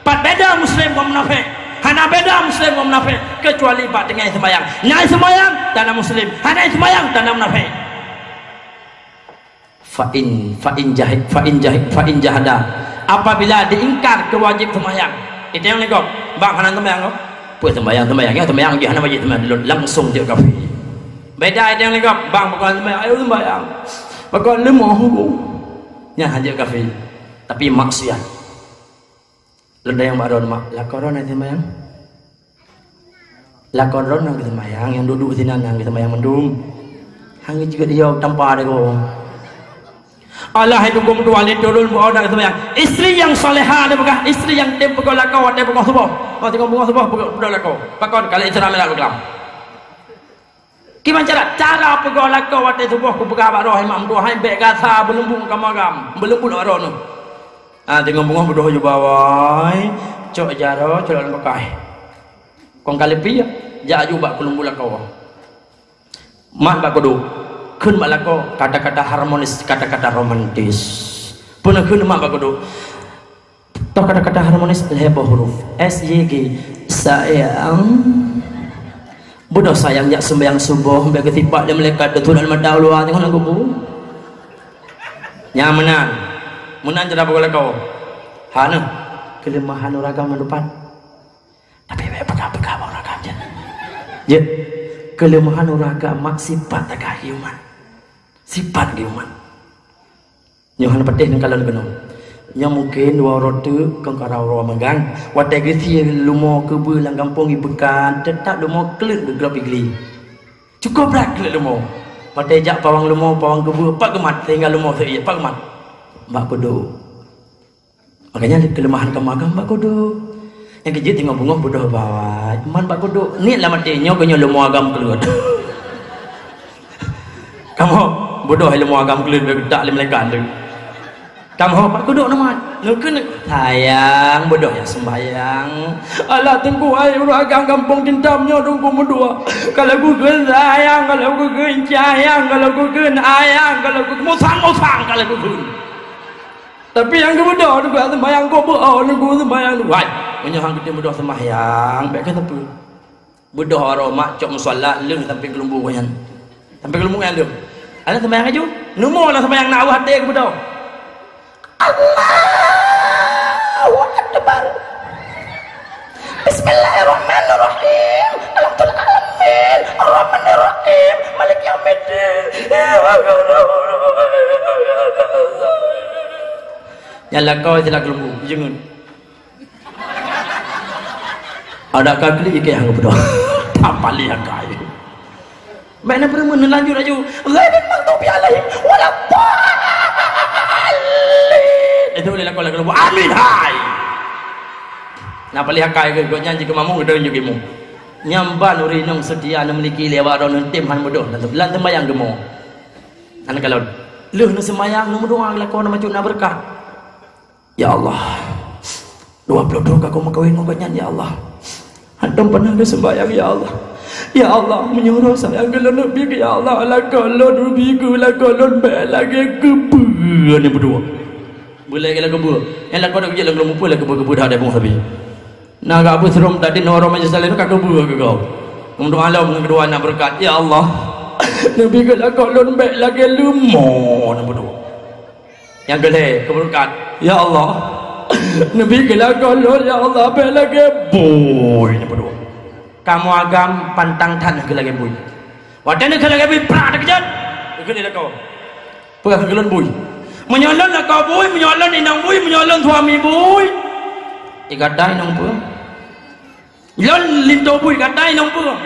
Pat beda muslim ngon munafék? Hana beda muslim ngon munafék, keucuali bak tinggai seumayang. Nyang seumayang tanda muslim, hana seumayang tanda munafék. Fa in, fa in jahid, fa in jahid, fa in jahada. Apabila diingkar keuwajib seumayang, itong lé gob, bang hana seumayang gob. Peue seumayang, seumayang, ya seumayang lagi hana wajib seumayang, langsung jeuet kafé. Beda itong lé gob, bang bukan seumayang, ayo seumayang. Bukan leumoh hukum. Nyan hana jeuet kafé. Tapi maksiat. Lôn tanyong bak droeneuh, mak, lakoe droeneuh seumayang? Lakoe droeneuh geuseumayang, nyang duek-duek sinan nyang geuseumayang mandum. Hana jeuet yo tampa deungoe. Allah hai huköm Tuhan lé turun beu adak geuseumayang. Istri nyang salehah, dia peugah, istri nyang tem peugoe lakoe watée beungoh suboh. Watée beungoh suboh peugoe lakoe. Pakon ka lheueh Isra Mi'raj beukeulawa. Kiban cara? Cara peugoe lakoe watée suboh kupeugah bak droe hai mak meutuwah, hai bèk gasa beuleumbot kamoe agam, beuleumbot bak droeneuh. Ah, teungoh beungoh beudôh ju bawai, cok jaroe, cok lam beukai. Kong ka leupie, jak aju bak keuleumbot lakoe. Mat bak keuduek, kheun bak lakoe kata-kata harmonis, kata-kata romantis. Peue neukheun mat bak keuduek? Toh kata-kata harmonis lhèe boh huruf. S Y G. Sayang. Beudôh sayang jak seumayang suboh, bèk geusipat lé malaikat teutunan mata u luwa teungoh lam kubu. Nyan meunan. Meunan cara peugoe lakoe. Hana. Keuleumahan ureueng agam meudupat. Tapi bèk peugah-peugah bak ureueng agam jeuet. Jeuet. Keuleumahan ureueng agam mak sipat tagah hiuman. Sipat hiuman. Nyoe hana patéh neukalon keunoe. Nyoe mungken dua uroe teuk keu karau uroe mangat. Watèe geusie leumo keubeue lam gampông ié peukan, teutap leumo kleuet geugrab igli. Cukôp brat kleuet leumo. Watèe jak pawang leumo, pawang keubeue, pat geumat sehingga leumo seuiet, pat geumat. Bak keuduek. Makanya keuleumahan kamoe agam bak keuduek. Nyang keujeuet teungoh beungoh beudôh bawai, man bak keuduek. Niet lam até nyoe keuh nyoe leumo agam kleuet. Kamoe beudôh leumo agam kleuet bèk geutak lé malaikat tu. Kamoe bak keuduek neumat. Neukheun sayang beudôh nyang seumbahyang. Alah teungku ai ureueng agam gampông Tintam nyoe teungku meudua. Kalau geukheun sayang, kalau geukheun cayang, kalau geukheun ayang, kalau geukheun musang-musang kalau geukheun. Tapi nyang geubeudôh teungku seumayang kok beu-o teungku seumayang tu. Wai, meunyoe han geutem beudôh seumayang, bèk keu sapeue. Beudôh aromat cok musala leueng sampai geulumbung nyan. Sampai geulumbung nyan leueng. Ada seumayang aju. Neumo lah seumayang nak awah até geubeudôh. Allahu Akbar. Bismillahirrahmanirrahim. Alhamdulillahirrahmanirrahim. Maliki yaumiddin. Nyang lakoe sila geulumbung, jeungeut. Ada ka klik ikei hang beudôh. Tapalih akai. Bèk na peureumeun, lanjut laju. Ghairil maghdubi alaihim waladdallin. Itu boleh lakukan lagu. Amin hai. Na palih akai ke gobnyan jikeu mamong geutanyoe jikeu imum. Nyang ban ureueng inong seutia neumiliki lé awak droeneuh tem han beudôh lam seumayang geumo. Hana kalon. Lheueh neuseumayang neumeudoa lakoe na macut na beureukat. Ya Allah, dua ploh droe ka kumeukawen ngon gobnyan, ya Allah. Hantom pernah lôn seumbahyang, ya Allah. Ya Allah, meunyoe roh sayang keu lôn neubi keu, ya Allah, lakoe lôn neubi keu, lakoe lôn bék lagée keubeue nyang meutuwah. Beulée lagée keubeue. Nyang lakoe dok jeuet lôn mupeue lagée keubeue, keubeue dah ada bungsa bi. Na gak beuseureuem tadi nurung majelis taklim ka keubeue keu gob. Meudoa lom nyang keudua na beureukat, "Ya Allah, neubi keu lakoe lôn bék lagée leumo nyang meutuwah." Nyang keulhée keu beureukat, "Ya Allah, neubi keu lakoe lôn, ya Allah, bék lagée bui nyang meutuwah." Kamoe agam pantang that keu lagée bui. Watée na keu lagée bui, prak teukeujot. Keu lagée lakoe. Peugah keu lôn bui. Meunyoe lôn lakoe bui, meunyoe lôn inong bui, meunyoe lôn suami bui, eh, gata inong peue? Lôn linto bui, gata inong peue?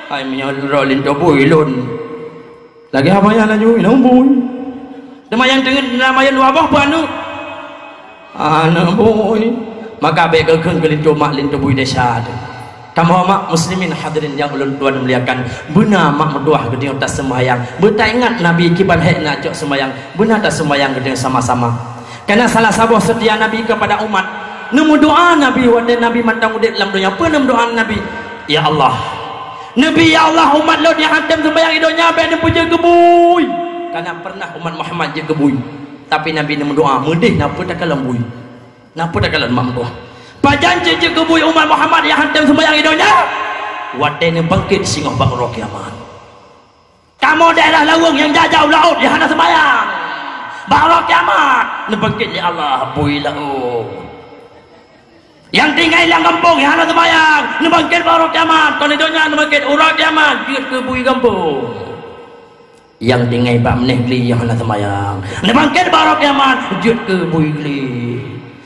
Hai, meunyoe droe linto bui lôn. Lagée haba nyan laju inong bui. Teuma nyang teungeut namayan dua boh peuaneuk. Aneuk bui, maka bék geukheun keu linto mak linto bui desya teuh. Kamoe mak muslimin hadirin nyang ulôn tuan muliakan, beuna mak meutuwah geutanyoe taseumbahyang. Beutaingat Nabi kiban hék na cok seumbahyang, beuna taseumbahyang geutanyoe sama-sama. Karena salah saboh seutia Nabi kepada umat, neumeudoa Nabi watée Nabi mantong udeb lam donya. Peue neumeudoa Nabi? Ya Allah, neubi ya Allah umat lôn nyang hana tem seumbahyang i donya bék neupeujeuet keu bui. Karena pernah umat Muhammad jeuet keu bui. Tapi Nabi neumeudoa, meudeh na peue takalon bui. Na peue takalon mak meutuwah. Pajan jeuet keu bui umat Muhammad nyang hana tem seumbahyang i donya? Watée neubangkét singoh bak uroe kiamat. Kamoe daerah Laweueng nyang jak-jak u laôt nyang hana seumbahyang. Bak uroe kiamat neubangkét lé Allah bui laôt. Nyang tinggai lam gampông nyang hana seumbahyang neubangkét bak uroe kiamat. Kon i donya neubangkét uroe kiamat jeuet keu bui gampông. Nyang tinggai bak meuneh gle nyang hana seumbahyang, neubangkét bak uroe kiamat jeuet keu bui gle.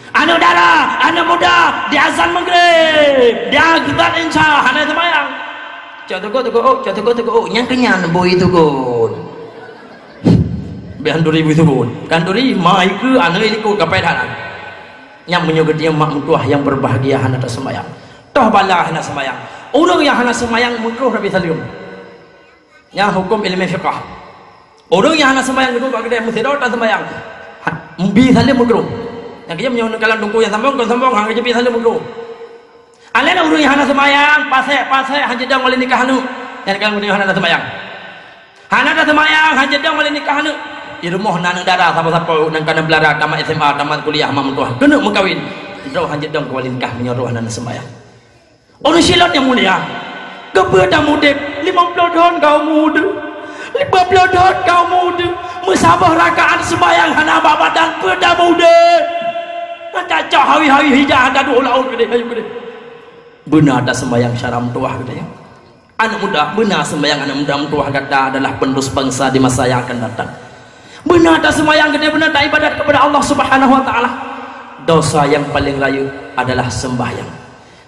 Aneuk dara, aneuk muda, di azan Maghrib, di azan Isya hana seumbahyang. Cok teukot, teukot, oh, cok teukot, teukot, oh, nyang keunyan bui teukot. Beh khanduri bui teukot. Khanduri, ma ikeue, aneuk likot, kapai that. Nyang meunyoe geutanyoe mak meutuwah nyang beubahgia hana taseumbahyang. Toh bala hana seumbahyang. Ureuëng nyang hana seumbahyang meukruh Nabi saleuem. Nyan huköm ileumèe fiqah. Ureuëng nyang hana seumbahyang geudong bak keudè meusidroe tan seumbahyang. Ha, bi saleuem meukruh. Nyang keu nyan meunyoe neukalon teungku nyang sambông, kon sambông, han geubi saleuem meukruh. Alèh na ureuëng nyang hana seumbahyang, pasèk-pasèk, han jidong wali nikah aneuk. Nyan kan ureuëng nyang hana seumbahyang. Hana seumbahyang, han jidong wali nikah aneuk. Di rumoh na aneuk dara sapo-sapo nyang ka na beulara tamat S M A, tamat kuliah, mak meutuwah, keuneuk meukawen. Droe han jidong keu wali nikah meunyoe droe hana seumbahyang. Ureuëng silot nyang mulia, keupeue tamudeb limong ploh thon ka umu deuh, lima ploh thon ka umu deuh, meusaboh rakaat seumbahyang hana bak badan, peue tamudeb? Maka cok hawi-hawi hija hana duek laôt keudeh, ayo keudeh. Beuna taseumbahyang syara meutuwah keudeh. Aneuk muda, beuna seumbahyang aneuk muda meutuwah gata adalah penerus bangsa di masa yang akan datang. Beuna taseumbahyang keudeh, beuna taibadat kepada Allah Subhanahu wa Taala. Dosa yang paling rayeuk adalah seumbahyang.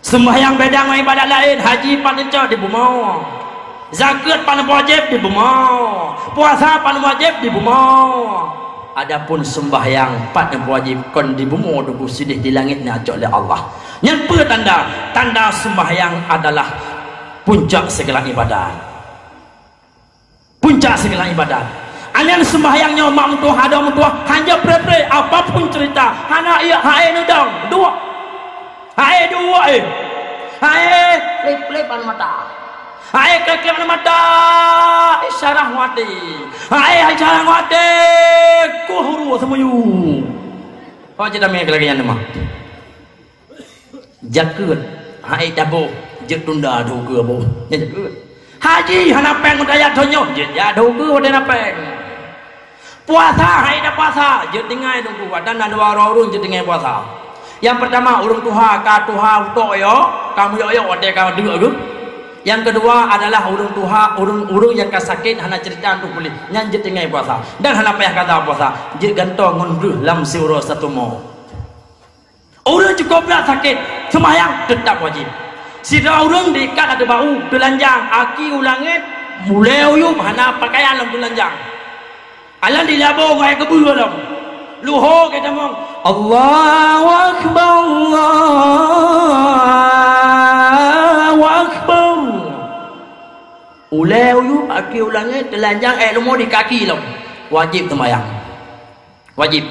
Seumbahyang beda ngon ibadat laén, haji pat neucok dibumoe. Zakeuet pat neuwajéb dibumoe. Puasa pat neuwajéb dibumoe. Adapun seumbahyang pat neuwajéb kon dibumoe, teungku, sideh di langét neucok lé Allah. Nyan peue tanda? Tanda seumbahyang adalah puncak segala ibadat. Puncak segala ibadat. Alèh seumbahyang nyoe mak meutuwah, adoe meutuwah, hana pré-pré, apapun cerita, hana ié, hai neudong, duek. Hai duek, eh. Hai plép-plép ban mata. Hai klép-klép ban mata, isyarah ngon até. Hai isyarah ngon até, kuh huru seumuyu. Oh, cerita lagèe nyan mah. Jakeuet, hai taboh, jeuet tunda dua keu boh. Nyan jakeuet. Haji hana péng meudayat donya, jeuet jak dua keu watèe na péng. Puasa, hai na puasa, jeuet tinggai dua keu, watèe na dua droe ureuëng jeuet tinggai puasa. Nyang peurtama, ureuëng tuha, ka tuha utok yo, ka meuyok-yok watèe ka deuk geuh. Nyang keudua adalah ureuëng tuha, ureuëng-ureuëng nyang ka sakét hana cerita untuk puléh, nyan jeuet tinggai puasa. Dan hana payah kaza puasa, jeuet gantoe ngon breuh lam siuroe satu mo. Ureuëng cukôp brat sakét, seumbahyang teutap wajéb. Sidroe ureuëng diikat ateueh bak u, teulanjang, aki u langét, ulèe u yuem, hana peukayan lom teulanjang. Alan dilabo ngon keubeue lom. Luho geutamong, "Allahu Akbar, Allahu Akbar." Ulèe u yuem, aki u langét, teulanjang, èk leumo di kaki lom. Wajéb seumbahyang. Wajéb.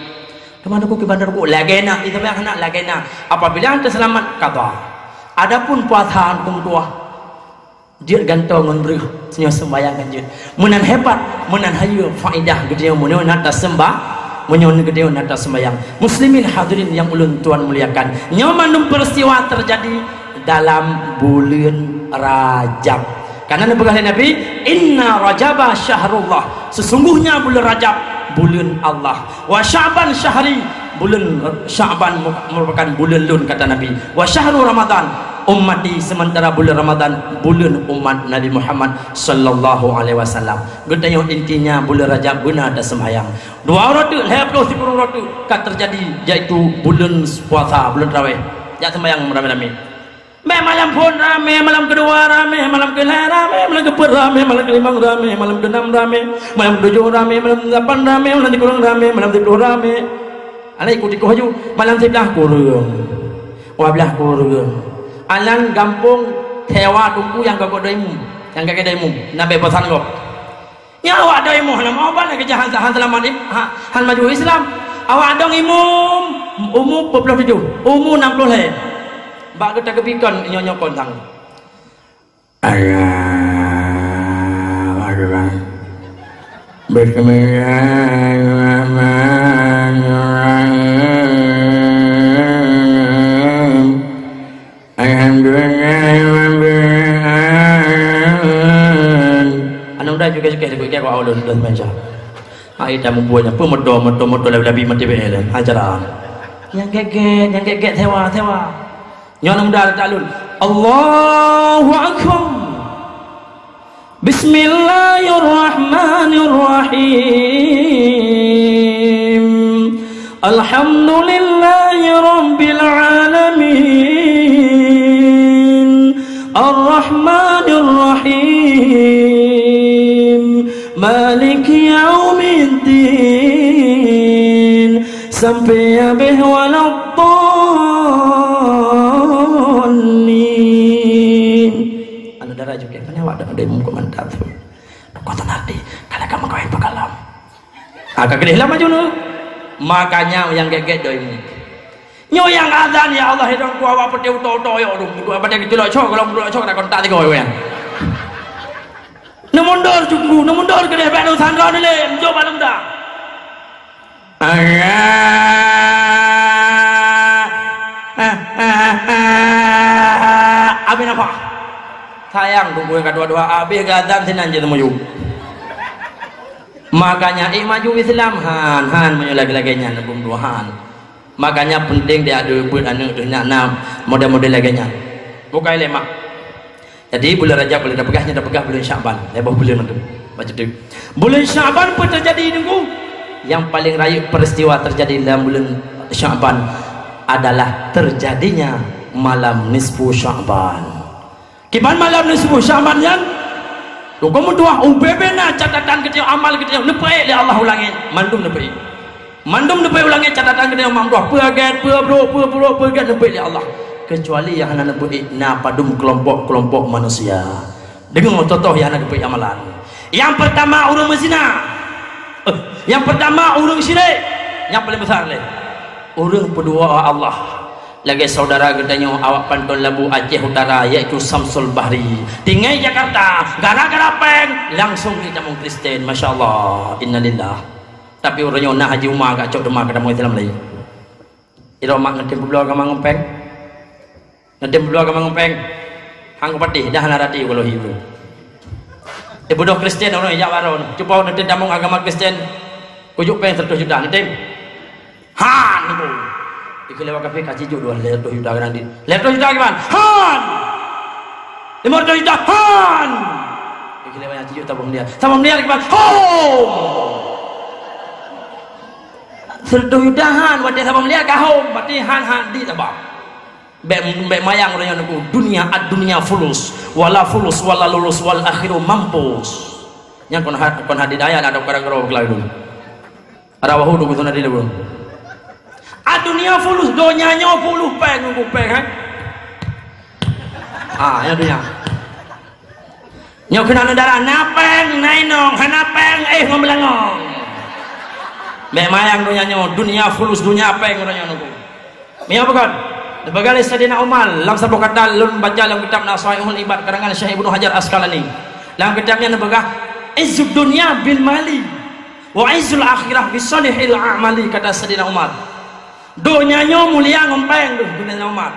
Teuma teungku kiban teungku, lagèe na, iseumbahyang hana lagèe na. Apabila han teuseulamat, qadha. Adapun puasa han teutuah, Jeuet gantoe ngon breuh, sinyoe seumbahyang kan jeuet. Meunan hebat, meunan hayeue faedah geutanyoe meunyoe na taseumba-, meunyoe geutanyoe na taseumbahyang. Muslimin hadirin nyang ulôn tuan muliakan, nyoe mandum peuristiwa teujadi dalam buleuen Rajab. Karena neupeugah lé Nabi, "Inna Rajaba syahrullah." Sesungguhnya buleuen Rajab buleuen Allah. "Wa Sya'ban syahri," buleuen Sya'ban mu-, merupakan buleuen lôn, kata Nabi. "Wa syahru Ramadan ummati," sementara buleuen Ramadan buleuen umat Nabi Muhammad sallallahu alaihi wasallam. Geutanyoe intinya buleuen Rajab beuna taseumbahyang. Dua uroe teuk, lhèe ploh sikureueng uroe teuk ka teujadi, yaitu buleuen puasa, buleuen tarawih. Jak seumbahyang ramé-ramé. Bèk malam phôn ramé, malam keudua ramé, malam keulhèe ramé, malam keupeuet ramé, malam keulimong ramé, malam keunam ramé, malam keutujoh ramé, malam lapan ramé, malam sikureueng ramé, malam siploh ramé. Alah ikut-ikut aju, malam siblaih kureueng, dua blaih kureueng. Alah gampông sewa teungku nyang gok-gok dong imum, nyang gèt-gèt dong imum, na bèk bosan gob. Nyan awak dong imum hana meuubat lagèe jahan, han seulamat im-, ha, han maju Islam. Awak dong imum umu peuet ploh tujoh, umu nam ploh lhèe. Bak geutanyoe geupikon nyoe-nyoe kon sang. Allahu Akbar. Bismillahirrahmanirrahim. Alhamdulillahirabbil alamin. Aneuk muda juga-juga ikut keu ulôn dan baca. Hai dah membuatnya pun moto, moto, moto labi-labi mati bela. Ajaran. Nyang gèt-gèt, nyang gèt-gèt sewa, sewa. Nyoe aneuk muda taklon. Allahu Akbar. Bismillahirrahmanirrahim. Alhamdulillahirabbil alamin. Arrahmanirrahim. Maliki yaumiddin. Sampai habéh waladdallin. Aneuk dara juga, kan awak dah ada muka mantap tu. Kau tak nanti, kalau kamu kawin pekalam. Ah, ka keudeh lah maju tu. Makanya nyang gèt-gèt dong imum. Nyoe nyang azan, ya Allah, hidong ku awak peuté uto-uto yok tu. Dua pada gitu lah, cok, kalau dua cok, dah kontak tiga orang. Neumundur cunggu, neumundur keudeh bèk neusanra neulé, meujok bak lôn dah. Allah. Habéh nafah. Sayang, tunggu nyang ka dua-dua habéh geuazan sinan jeuet teumuyueb. Makanya, eh, maju Islam, han, han, meunyoe lagèe-lagèe nyan, beumeudua han. Makanya, penting di adoe beuet aneuk deuh nyan na model-model lagèe nyan. Bukai lé mak. Jadi, buleuen Rajab boleh tapeugah, nyan tapeugah buleuen Sya'ban. Lhèe boh buleuen mantong. Bacut teuk. Buleuen Sya'ban peue teujadi, Teungku? Nyang paleng rayeuk peristiwa teujadi lam buleuen Sya'ban adalah terjadinya malam nisfu Sya'ban. Kiban malam nisfu Sya'ban nyan? Teungku meutuah, ubé-bé na catatan geutanyoe, amal geutanyoe, neupeuék lé Allah u langèt, mandum neupeuék. Mandum neupeuék u langèt catatan geutanyoe, mandum peue gèt, peue brôk, peue brôk, peue gèt neupeuék lé Allah. Keucuali nyang hana neupeuék na padum keulompok-keulompok manusia. Deungoe contoh nyang hana geupeuék amalan. Nyang peurtama ureueng meuzina. Eh, nyang peurtama ureueng syirik. Nyang paleng besar lé. Ureueng peudu'a Allah. Lagèe saudara geutanyoe awak Panton Labu Aceh Utara, yaitu Samsul Bahri. Tinggai Jakarta, gara-gara péng langsung jitamong Kristen. Masya Allah. Innalillah. Tapi uroe nyoe na Haji Uma ka cok teuma ka tamong Islam laén. Iroh mak ngeutém peubloe agama ngon péng. Ngeutém peubloe agama ngon péng. Hang kupatéh dah na rati walau hibu. Ibudoh Kristen orang jak baroe. Cuba ngeutém tamong agama Kristen. Kujuk péng seratus juta ngeutém. Han niku. Ikeu lewat kafe ka cijuk dua lhèe reutôh juta keunan di. Lhèe reutôh juta kiban? Han. Lima reutôh juta, han. Ikeu lewat nyang cijuk tabông dia. Tabông dia kiban? Hom. Seratus juta han, watèe tabông dia ka hom, berarti han, han di tabông. Bèk, bèk mayang uroe nyoe Teungku. Dunia, ad-dunia fulus. Wala fulus, wala lulus, wal akhiru mampus. Nyang kon ha-, kon hadis ayat ada kadang keurau keulai dulu. Ada wahu dulu sana di dulu. Ad-dunia fulus, donya nyoe fulus péng, Teungku, péng, hai. Ah, ya dunia. Nyoe keunan darah, na péng, na inong, hana péng, eh, ngon beulangong. Bèk mayang donya nyoe, dunia fulus, dunia péng, donya nyoe. Mia bukan? Neupeugah lé Saidina Umar, lam saboh kata lôn baca lam kitab Nasaihul Ibad karangan Syekh Ibnu Hajar Asqalani. Lam kitab nyan neupeugah, "Izzud dunya bil mali, wa izzul akhirah bi salihil a'mali," kata Saidina Umar. Donya nyoe mulia ngon péng, kheun Saidina Umar.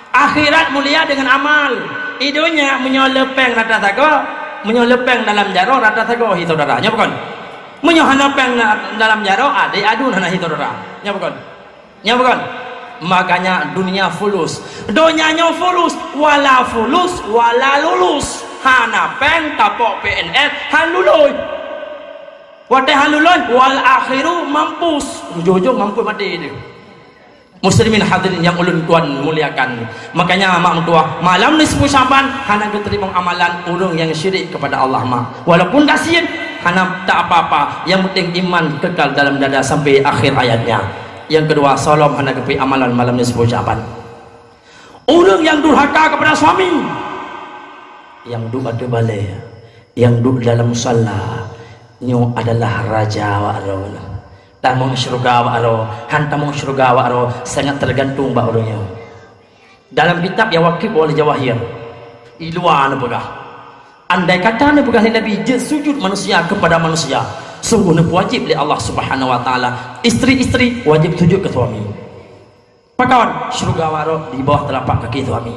Akhirat mulia deungon amal. I donya meunyoe le péng rata sagoe, meunyoe le péng dalam jaroe rata sagoe, hi saudara. Nyo bukon? Meunyoe hana péng na-, dalam jaroe, adék aduen hana hi saudara. Nyo bukon? Nyo bukon? Makanya dunia fulus. Donya nyoe fulus, wala fulus, wala lulus. Hana péng tapok P N S, han lulus. Watée han lulus, wal akhiru mampus. Ujong-ujong mampus maté dia. Muslimin hadirin yang ulôn tuan muliakan. Makanya mak meutuah, malam nisfu Syaban hana geuteurimong amalan ureuëng nyang syirik kepada Allah ma. Walaupun gasien, hana tak apa-apa. Yang penting iman kekal dalam dada sampai akhir hayatnya. Yang kedua, solom hana geupeu amalan malam nisfu Syaban. Ureuëng yang durhaka kepada suami, yang duduk ateueh balée, yang duduk dalam musala, nyoe adalah raja awak droe. Tamong syeuruga awak droe, han tamong syeuruga awak droe, sangat tergantung bak ureuëng nyoe. Dalam kitab Yawaqit wal Jawahir, i luwa neupeugah, andai kata neupeugah lé Nabi, jeuet sujud manusia kepada manusia, sungguh neupeuwajib lé Allah Subhanahu wa Taala, istri-istri wajib sujud ke suami. Pakon? Syeuruga awak droe di bawah telapak kaki suami.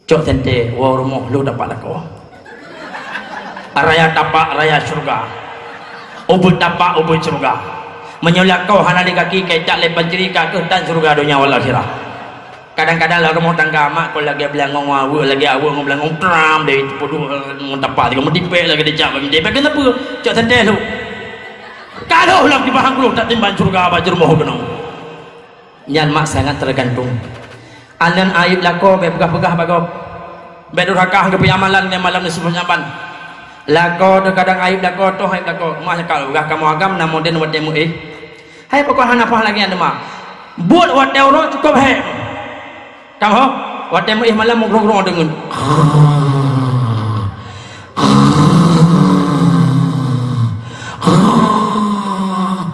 Cok sente, woe rumoh, lôn dapat lakoe. Raya tapak, raya syeuruga. Ubeut tapak, ubeut syeuruga. Meunyoe lakoe hana di kaki, kecak lé pancuri, ka kheueh tan syeuruga donya wal akhirah. Kadang-kadang lam rumoh tangga mak kon lagée beulangong aweuek, lagée aweuek ngon beulangong tram deh, peuduek ngon tapak tiga meudipek lagée dijak bak mideh. Bèk keuneuk peue? Cok sente lôn. Ka lheueh lam kibahan gulong, tak timbang syeuruga bak jeurumoh keunoe. Nyan mak sangat tergantung. Aneuk aib lakoe bèk peugah-peugah bak gob. Bèk durhaka geupeu amalan ngon malam nisfu Syaban. Lakoe teuh kadang aib lakoe, toh aib lakoe. Mak nyang ka peugah kamoe agam na modern watée meuéh. Hai pakon hana paih lagée nyan teuma. Buet watée uroe cukôp hék. Kamoe watée meuéh malam mugrong-grong deungon.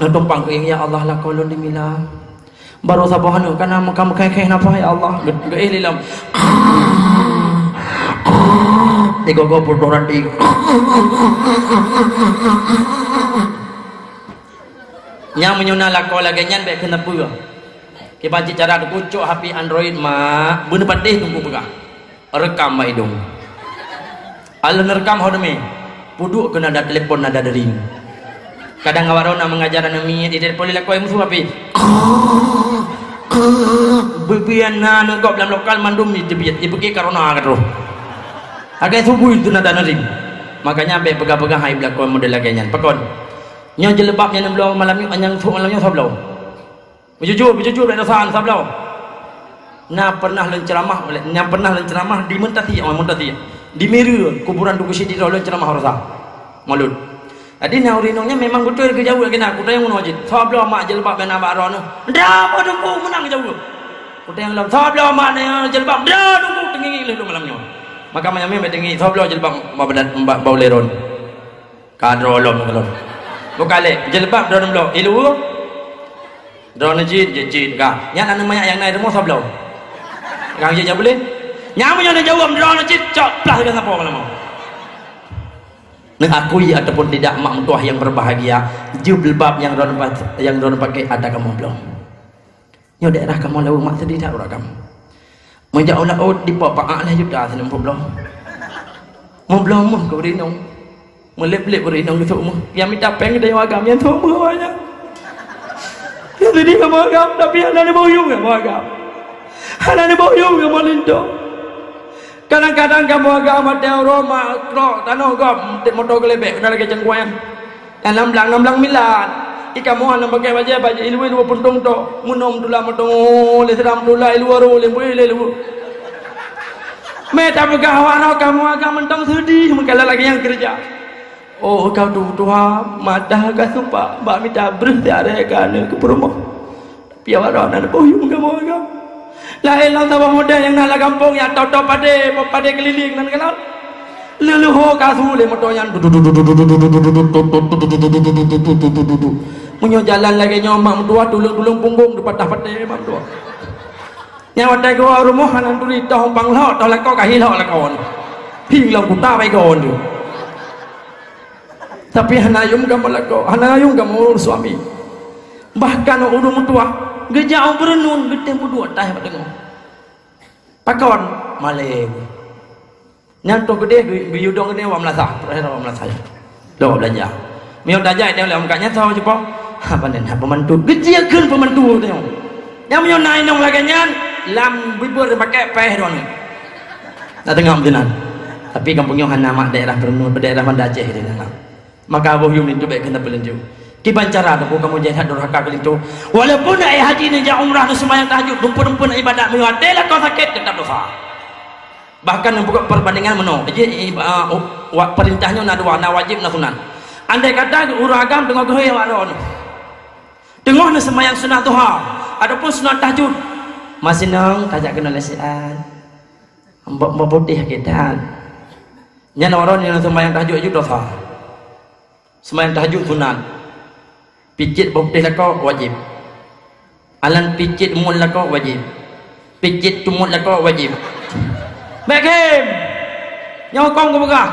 Neutumpang keuieng, "Ya Allah, lakoe lôn dimila." Barô saboh aneuk kana meuka-meuka khéh nafah, ya Allah. Ge-, geuéh lé lom. Digogo peutoh rati. Nyang meunyoe na lakoe lagée nyan bèk keuneuk peue. Kiban cit cara teukucok H P Android mak, beuneupatéh teungku peugah. Rekam bak idong. Aleuh neurekam ho teumé, peuduek keu nada telepon, nada dering. Kadang awak droe na meungajar aneuk miet, ditelepon lé lakoe musoh api. Beubian na aneuk gob lam lokal mandum jiteubiet, jipeuki corona ka troh. Agak subui tu nada dering. Makanya bèk peugah-peugah hai lakoe model lagée nyan. Pakon? Nyoe jilbab nyang neubloe malam nyoe, nyang sôk malam nyoe soe bloe? Beujujur, beujujur, bèk dosa, dosa bloe. Na pernah lôn ceuramah, nyang pernah lôn ceuramah di Muntasi, oh, Muntasi. Di Mira, kuburan Teungku Chik di Droe lôn ceuramah rosa. Maulud. Jadi na ureueng inong nyan memang beutôi geujaweueb lagée na, kutanyong ngon jih. Soe bloe mak jilbab nyang na bak droeneuh? Dra apa teungku meunang jaweueb. Kutanyong lom, soe bloe mak nyan jilbab? Dra teungku, teungieng lé lôn malam nyoe. Maka malam nyoe bèk teungieng, soe bloe jilbab bak badan, bak, bak ulèe droeneuh? Ka droe lom keulôn. Bukan lé, jilbab droeneuh bloe. Ilu. Droeneuh cit, jeuet cit ka. Nyan aneuk manyak nyang na i rumoh soe bloe? Kang jeuet nyan boleh? Nyang meunyoe neujaweueb droeneuh cit, cok plah lé sapo malam. Neuakui ataupun tidak, mak meutuah yang berbahagia, jilbab nyang droeneuh pa-, nyang droeneuh pakai ada kamoe bloe. Nyoe daerah kamoe laôt mak seudeh that uroe agam. Meujak u laôt dipo paak lhèe juta sineuk muphom bloe. Muphom bloe meuh keu ureueng inong. Meulép-lép ureueng inong geusok meuh. Nyang mita péng geutanyoe agam nyang sok meuh awaknyan. Nyan seudeh kamoe agam, tapi hana neubayeue kamoe agam. Hana neubayeue kamoe linto. Kadang-kadang kamoe agam watèe uroe mak trok tanoh gob, moto geuleubeh, keunan lagèe canggueng. Lam blang, lam blang milat. Di kamoe hana pakai bajèe, bajèe ilu-ilu puntông tok. Meunoe meutulah meutulah, lé sira meutulah, ilu arô, lé bui, lé lu. Mé tapeugah awak nyoe kamoe agam mantong seudeh, meukalah lagèe nyang keureuja. Oh, ka tuha, madah ka supak, bak mita breuh siat rhèe ka aneuk keu peurumoh. Piawara nan boh yuem kamoe agam. Laén lam saboh model nyang na lam gampông nyang tau-tau padé, padé keulileng nan galak. Leuluho ka su lé moto nyan. Meunyoe jalan lagèe nyoe mak meutuah tuleueng-tuleueng punggong teupatah paté mak meutuah. Nyang watèe geuwoe rumoh hana turi toh umpang lhok, toh lakoe ka hi lhok lakoe. Hi lom kuta bai gon tu. Tapi hana yum kamoe lakoe, hana yum kamoe ureueng suami. Bahkan ureueng meutuah geujak u Beureunon geutem peuduek taih bak teungoh. Pakon? Malèe. Nyang toh geudeh geu-, geuyue dong geude wak meulasah, terakhir wak meulasah. Lom beulanja. Meunyoe tajak idong lé lam kak nyan sawa cupo. Ha, pandai na peumantu. Geucieukheun peumantu teuh. Nyang meunyoe na inong lagèe nyan, lam bibeuet pakèk paih droeneuh. Na teungoh meusinan. Tapi gampông nyoe hana mak daerah Beureunon, daerah Banda Aceh teuh na. Maka boh yum linto bèk keuneuk peulinto. Kiban cara teuh kamoe jai that durhaka keu linto. Walaupun na éh haji neujak umrah, neuseumayang tahajud, dumpeuen-dumpeuen ibadat, meunyoe até lakoe sakét, teutap dosa. Bahkan neubukak perbandingan meunoe. Jadi, eh, uh, wa-, peurintah nyoe na dua, na wajéb, na sunat. Andai kata ureueng agam teungoh geuhôi awak droeneuh, teungoh neuseumayang sunat duha ataupun sunat tahajud, masih nong tajak keunoe lé siat. Mbok, mbok putéh kitan. Nyan awak droeneuh nyang neuseumayang tahajud aju dosa. Seumayang tahajud sunat. Picit boh putéh lakoe wajéb. Alan picit muet lakoe wajéb. Picit tumot lakoe wajéb. Bèk gem. Nyoe hukôm geupeugah.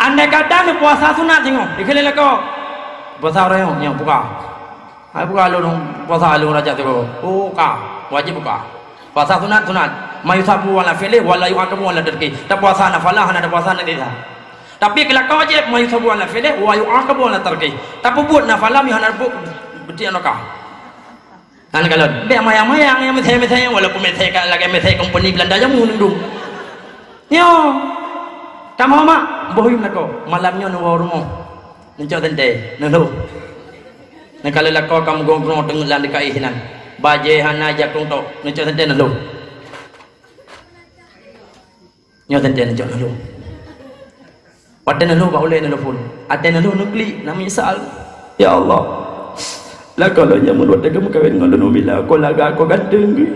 Andai kata neupuasa sunat singoh, dikheun lé lakoe. Puasa uroe nyoe, nyoe buka. Hai buka lôn puasa lôn raja tu. Buka, wajéb buka. Puasa sunat, sunat. Ma yusabu ala fi'li wa la yu'aqabu ala tarki. Tapuasa nafalah, hana tapuasa na desa. Tapi keu lakoe wajéb, ma yusabu ala fi'li wa yu'aqabu ala tarki. Tapeubuet nafalah, meuhana buet beuti anaka. Kan kalon, bèk mayang-mayang nyang meuthai-meuthai, walaupun meuthai ka lagèe meuthai kompeni Belanda jameun dum. Nyoe. Kamoe mak, boh yum lakoe. Malam nyoe neuwoe rumoh. Neucok teuntèe, neulo. Neukalon lakoe ka meugong-gong teungeut lam dikaih sinan. Bajèe hana jakong tok, neucok teuntèe neulo. Nyoe teuntèe neucok neulo. Watèe neulo bak ulèe neulo phôn. Watèe neulo neuklik, na meunyeusal. Ya Allah. Lakoe lôn nyang meunurot watèe geumeukawen ngon lôn ubila, ko lagak, ko ganteng geuh.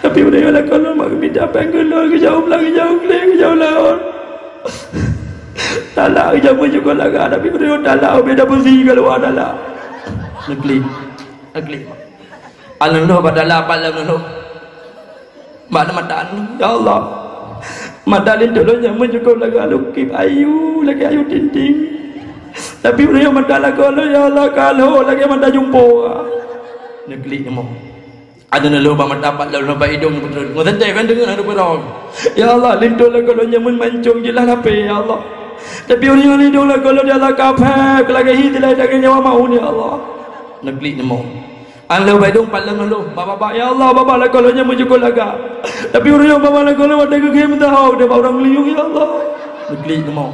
Tapi uroe nyoe lakoe lôn mak geumita péng keu lôn, geujaweueb lam, geujaweueb glé, geujaweueb laôt. Talak geujaweueb meujukon lagak, tapi uroe nyoe talak ubé dapusi ka luwa talak. Neuklik. Neuklik. Alon lôn bak talak pat lom lôn. Bak mata, ya Allah. Mata linto lôn nyang meujukon lagak lukib ayu, lagèe ayu ting-ting. Tapi uroe nyoe mata lakoe lôn, ya Allah, ka lhok lagèe mata jumpo. Neuklik nyoe. Adoe neulhok bak mata pat lom, lhok bak idong putreun. Ngon teuntèe kan deungon adoe peurong. Ya Allah, linto lakoe lôn nyan meun mancong jeulaih lapée, ya Allah. Tapi uroe nyoe idong lakoe lôn, ya Allah, ka phèk lagèe hi dilai daging nyawa maun, ya Allah. Neuklik neumoe. An lhok bak idong pat lom lhok, bak babah, ya Allah, babah lakoe lôn nyan meujukon lagak. Tapi uroe nyoe babah lakoe lôn watèe geugèe meutahong, deuh bak ureueng lieng, ya Allah. Neuklik neumoe.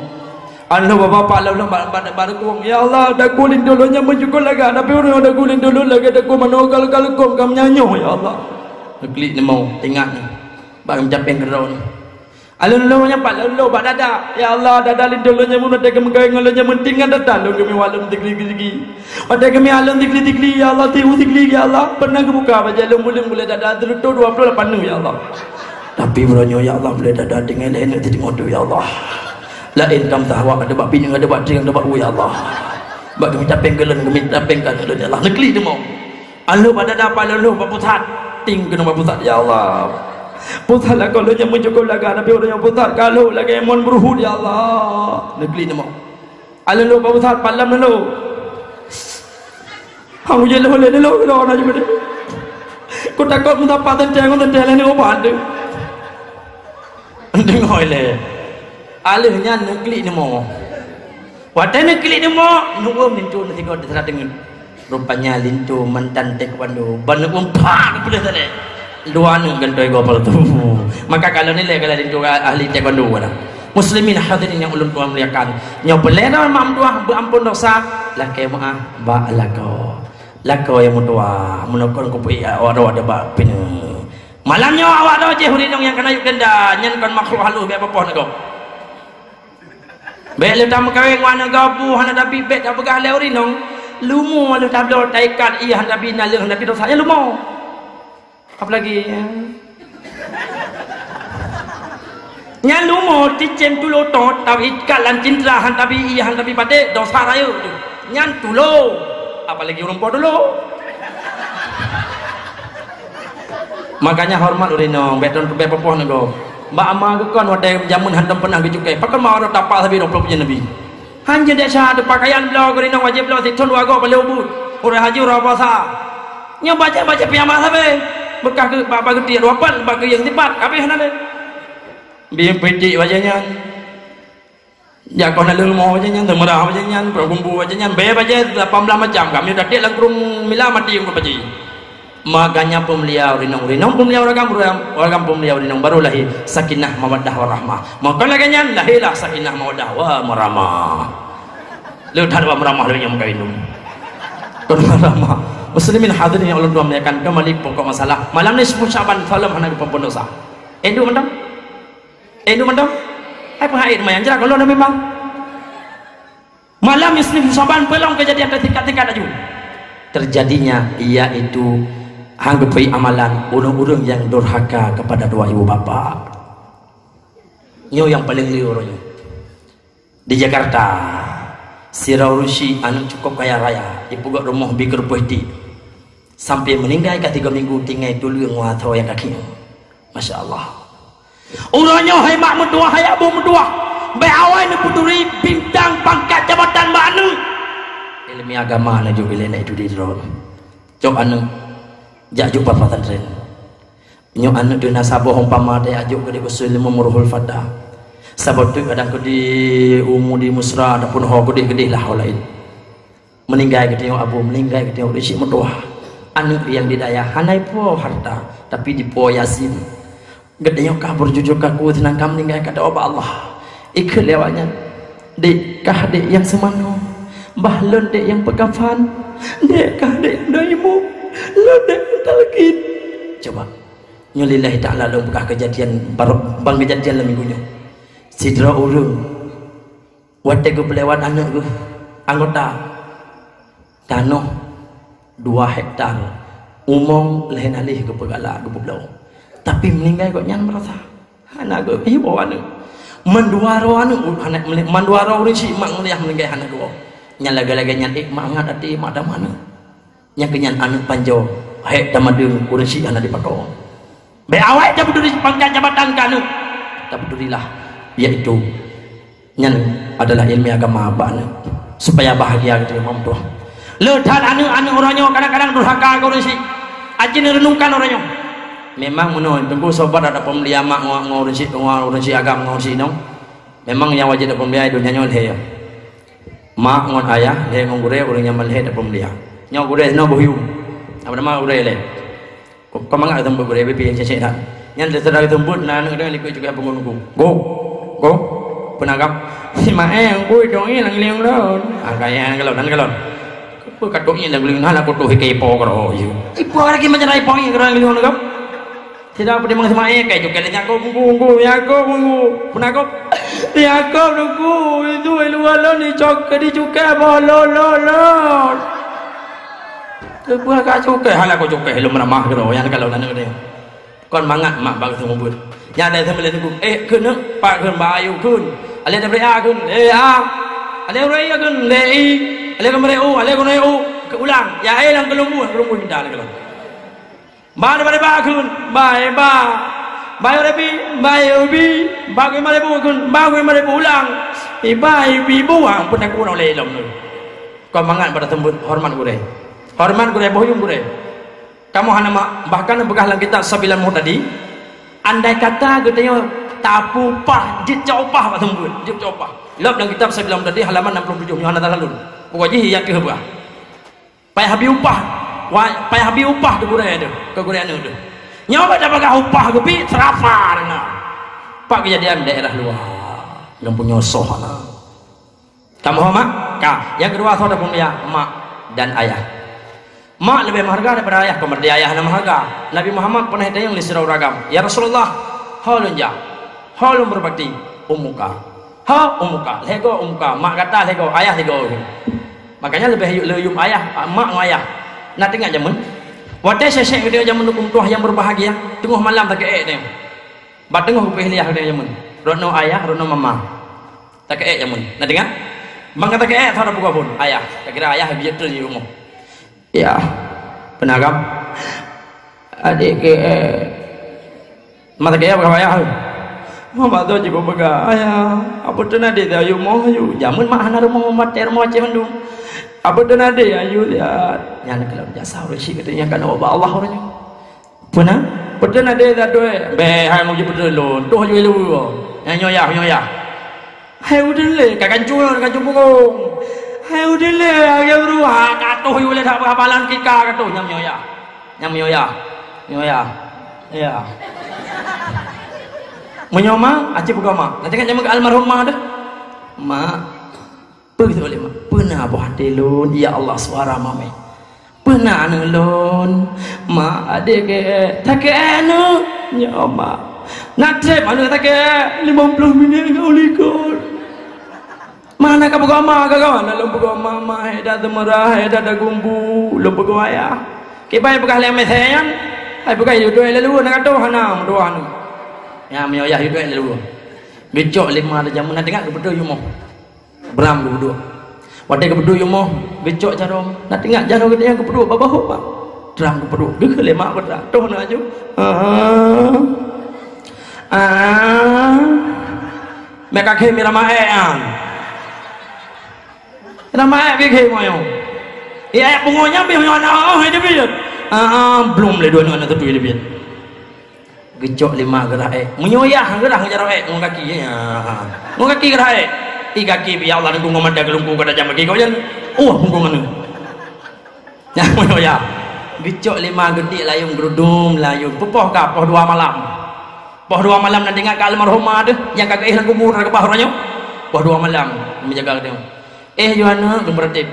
Alheuh bak bapak lom lom bak, bak, bak reukong. Ya Allah, daku linto lôn nyan meujukon lagak, tapi uroe nyoe daku linto lôn lagèe daku manoe kal-kal kong ka meunyanyoh, ya Allah. Neuklik neumoe, ingat nyoe. Bak meucapéng keudroe nyoe. Alheuh lôn nyan pat lôn lom bak dada. Ya Allah, dada linto lôn nyan meunurot watèe geumeukawen ngon lôn nyan meunting ngon dada lôn geumeuwah lôn tigli-tigli. Watèe geumeuwah lôn tigli-tigli, ya Allah, tibu tigli, ya Allah. Pernah geubuka bajèe lôn buleuen bulèe dada, teureutôh dua ploh lapan nyoe, ya Allah. Tapi uroe nyoe, ya Allah, bulèe dada tinggai lé aneuk teudeungoe tu, ya Allah. Laén tam sahwa ka teuba pineung, ka teuba trieng, ka teuba u, ya Allah. Bak geumita péng keu lôn, geumita péng keu lôn, ya Allah. Neuklik teuma. Alheuh bak dada pat lôn lhok bak pusat. Ting keunoe bak pusat, ya Allah. Pusat lakoe lôn nyan meujukon lagak, tapi uroe nyoe pusat ka lhok lagèe mon beuruhut, ya Allah. Neuklik teuma. Alheuh lôn bak pusat pat lom lôn lhok. Hang ujeuet lôn lé lôn lôn na jeuet. Ku takot meusapat teuntèe ngon teuntèe lé nyoe ubat tu. Deungoe lé. Alheuh nyan neuklik neumoe. Watèe neuklik neumoe, neu'uem linto neusigoe teuseurah teungeut. Rupanya linto mantan taekwondo. Ban neu'uem, pah, neupeuleueh tadi. Dua aneuk gantoi goe palsu. Maka kalau nilai kalau linto ahli taekwondo dah. Muslimin hadirin nyang ulôn tuan muliakan. Nyoe peuleueh mak meutuah beuampôn dosa, lakèe meu'ah bak lakoe. Lakoe nyang meutuah, meunokon kupeue awak droe teuba pineung. Malam nyoe awak droe jih ureueng inong nyang kana yub tenda, nyan kon makhluk halus bèk papoh neugok. Bèk lé tameukawen ngon aneuk gabu hana tabi, bèk tapeugah lé ureueng inong. Lumo lé tabloe taikat ié hana tabi, naleueng hana tabi, dosa nyan lumo. Apalagi, ya. Nyan lumo ticém tulo tot, tabi ikat lam cintra hana tabi, ié hana tabi paték, dosa rayeuk tu. Nyan tulo. Apalagi ureueng po tulo. Makanya horeumat ureueng inong, bèk ton, bèk peupoh neuh gob. Bak ama geukon watèe jameun hantom peunah geucukée. Pakon ma ureueng tapa sabe dua ploh pujoe Nabi. Hanjeuet dek sya teuh pakaian bloe ureueng inong wajéb bloe sithon dua goe paléng ubit. Ureueng haji, ureueng puasa. Nyoe bajèe-bajèe piyama sabe. Beukah keu bak, bak geutiek dua pat, bak geuyeueng sipat, habéh hana lé. Bi peutik bajèe nyan. Jakoh naleueng mo bajèe nyan, teumeurah bajèe nyan, peugumbu bajèe nyan, bèe bajèe lapan blah macam. Kami dak tiek lam krueng mila mati ureueng bajèe. Makanya peumulia ureueng inong, ureueng inong peumulia ureueng agam, ureueng agam peumulia ureueng inong, baru lahé sakinah mawaddah warahmah. Maka lagèe nyan lahélah sakinah mawaddah warahmah. Le that warahmah lagèe nyan meukawen. Kon warahmah. Muslimin hadirin yang ulôn muliakan, kembali pokok masalah. Malam ni sepuluh Syaban, saleuem hana geupeubuet dosa. Endu mantong? Eh, nu mantong? Hai peuhai lumayan jelas kalau na memang. Malam Isnin Syaban peulong kejadian tingkat-tingkat laju. Terjadinya yaitu hang geupeu amalan ureueng-ureueng nyang durhaka kepada dua ibu bapa. Nyoe nyang paleng liur nyoe. Di Jakarta, sidroe ureueng syik aneuk cukup kaya raya, jipeugöt rumoh bi keureupeuh ti. Sampai meuninggai ka tiga minggu tinggai tuleueng ngon athoe nyang kaki. Masya Allah. Uroe nyoe hai mak meutuah, hai abu meutuah, bèk awai neupeuturi bintang pangkat jabatan bak aneuk. Ileumèe agama neujok ilèe na itu di droe. Cok aneuk jak jumpa pesantren. Nyoe aneuk deuh na saboh umpama teuh ajok keudeh usul ilmu muruhul fata. Saboh teuk kadang keudeh umu di musra ataupun ho keudeh-keudeh lah ho laén. Meuninggai geutanyoe abu, meuninggai geutanyoe ureueng syik meutuah. Aneuk nyang di dayah hana ipo harta, tapi dipo Yasin. Geutanyoe ka beujujur kaku seunang ka meuninggai ka doa bak Allah. Ikheun lé awaknyan, "Dek kah dek nyang seumanoe, bah lôn dek nyang peukafan, dek kah dek nyang doa imeum, lôn dek nyang talkin." Coba, nyoe lillahi ta'ala lôn peugah keujadian baru, ban keujadian lam minggu nyoe. Sidroe ureueng watèe geupeulewat aneuk geuh anggota, tanoh dua hektar, umong lhèe nalèh geupeugala geupeubloe. Tapi meuninggai gobnyan meurasa hana geuiwoe aneuk. Mandua droe aneuk hana, mandua droe ureueng syik mak ngon ayah meuninggai hana geuwoe. Nyan lagèe-lagèe nyan ék mangat até mak dan aneuk. Nyang keunyan aneuk panjoe, hék tamadeueng ureueng syik hana dipakoe. Bèk awai tapeuturi pangkat jabatan keu aneuk. Tapeuturilah, yaitu nyan adalah ileumèe agama bak aneuk, supaya bahagia geutanyoe mak meutuah. Le that aneuk-aneuk uroe nyoe kadang-kadang durhaka keu ureueng syik. Aci neureunungkan uroe nyoe. Memang meunoe teungku sobat ada peumulia mak ngon, ngon ureueng syik, ngon ureueng syik agam, ngon ureueng syik inong. Memang nyang wajéb tapeumulia di donya nyoe lhèe. Mak ngon ayah, lhèe ngon gurèe, ureueng nyang malhèe tapeumulia. Nyoe gurèe sinoe boh yum. Apa nama gurèe lé? Kon mangat seumeubeuet gurèe, pipi nyang cék-cék that. Nyan teuseudara seumeubeuet na aneuk deuh likot cukai punggong nuku. Go! Go! Peunagam. Si Maé nyang bui dong ié lam giliong lôn. Ah, kaya nyang kalon, nyang kalon. Keupeue ka dong ié lam giliong, hana kutoh iké ipo keudroe. Ipo lagi macam ipo ié keudroe giliong nagam? Sidang peutimang Ismail, kai cukai lé nyan, "Ko Teungku, Teungku, ya ko Teungku." Peuna ko, "Ya ko Teungku, itu luwa lôn dicok, dicukai boh lôn, lôn, lôn." Keupeue ka cukai, hana ko cukai, lôn meuramah keudroe, nyang kalon aneuk deh. Kon mangat mak bak teungku buet. Nyan ada sama lé teungku, "Eh, keuneuk, pat kheun bak ayah kheun. Alé tabri a kheun, eh, a. Alé urai a kheun, lé i. Alé keumeureu, alé keuneuk u, keu ulang. Ya, eh, lam keulumbu, keulumbu minta lé keulong." Ba daripada ba kheun, ba, eh, ba. Ba urai bi, ba, eh, bi. Ba kui mare bu kheun, ba kui mare bu ulang. Iba, ibi, buang, pun aku nak lé lom tu. Kon mangat pada teumbut hormat gurèe. Hormat gurèe, boh yum gurèe. Kamoe hana ma-, bahkan peugah lam kitab Sabilal Muhtadin, andai kata geutanyoe tapeuupah, jeuet cok upah bak seumeubeuet, jeuet cok upah. Lom lam kitab Sabilal Muhtadin halaman enam puluh tujuh, nyoe hana tasalon. Pokok jih ya keuh peugah. Payah bi upah, wa-, payah bi upah keu gurèe teuh, keu gurèe aneuk teuh. Nyoe bak tapeugah upah geubi seurapa deungon. Pak keujadian daerah luwa, gampông nyoe soh na. Ka meuhoreumat? Ka. Nyang keudua, soe tapeumulia? Mak dan ayah. Mak leubeh meuharga daripada ayah, kon berarti ayah hana meuharga. Nabi Muhammad pernah geutanyong lé sidroe ureueng agam, "Ya Rasulullah, ho lôn jak? Ho lôn beubakti?" "Ummuka." "Ho ummuka?" Lhèe goe ummuka, mak gata lhèe goe, ayah lhèe goe. Makanya leubeh yum, le yum ayah, mak ngon ayah. Na teuingat jameun? Watèe sések geutanyoe jameun, teungku meutuah nyang berbahagia, teungoh malam takeuèk teuh. Bak teungoh geupeuéh lé ayah geutanyoe jameun. Rot noe ayah, rot noe mama. Takeuèk jameun. Na teuingat? Ban ka takeuèk, soe tapeugah phôn. Ayah. Takira ayah geujak treun di rumoh. "Ya, peuna agam? Adék keuh, eh, Masa kaya peugah ayah. Mama tu cit peugah, "Ayah, apa tu nadé dah yue moh yue? Jameun mak hana rumoh, maté rumoh Aceh mandum. Apa tu nadé yue lihat?" Nyan keuh jasa ureueng syiek, kata nyan ka na bak Allah ureueng nyoe. Peue na? Peue tu nadé dah doi? Bèk hai muji peue tu lôn. Toh yue lôn. Nyan nyoe yah, nyoe yah. Hai udeueng lé, ka kancung, ka kancung pungong. Hai udeueng lé, lagèe beureuha, ka toh yue lé that beuhamalan kika ka toh, nyang meunyoe yah. Nyang meunyoe yah. Meunyoe yah. Ya. Meunyoe ma, aci peugah ma. Nanti kan jameun keu almarhum ma deh. Ma, peue geutanyong lé ma? Peue na boh até lôn, ya Allah, suara mamèh. Peue na aneuk lôn? Ma, adék keuh sakét aneuk. Nyoe ma. Na trép aneuk sakét, limong ploh minèt ngon likot. Ma na ka peugah ma, ka kawan lôn peugah ma, ma hai dah teumeurah, hai dah dagumbu, lôn peugah ayah. Kiban peugah lé meuseujid nyan, hai peugah yue duek lé lôn, na ka toh hana meudoa aneuk. Nyan meunyoe yah yue duek lé lôn. Geucok lé ma lé jameun na teuingat geupeudeuh yumoh. Bram geupeuduek. Watèe geupeuduek yumoh, geucok jaroe. Na teuingat jaroe geutanyoe geupeuduek bak bahô, bak. Bram geupeuduek. Geukheun lé mak beutra. Toh na aju. Ah. Ah. Meukakhé mira maé an. Mira maé bih khé moyo. Ya, pungo nyang bih moyo na, oh, itu bih. Ah, ah, belum lé dua aneuk teutu itu bih. Geucok lé ma geurah èk. Meunyoe yah geurah ngon jaroe èk ngon gaki, ya. Ngon gaki geurah èk. Di gaki pih ya Allah nunggu ngon mata geulungku ka tajam gaki kau jan. Uh, punggung anu. Nyan meunyoe yah. Geucok lé ma geudik layông geurudum layông. Peupoh ka poh dua malam. Poh dua malam na teuingat ka almarhum ma deh nyang ka geuéh lam kubur ka bah uroe nyoe. Poh dua malam meujaga geutanyoe. Eh, Yohana, geumeuratéb.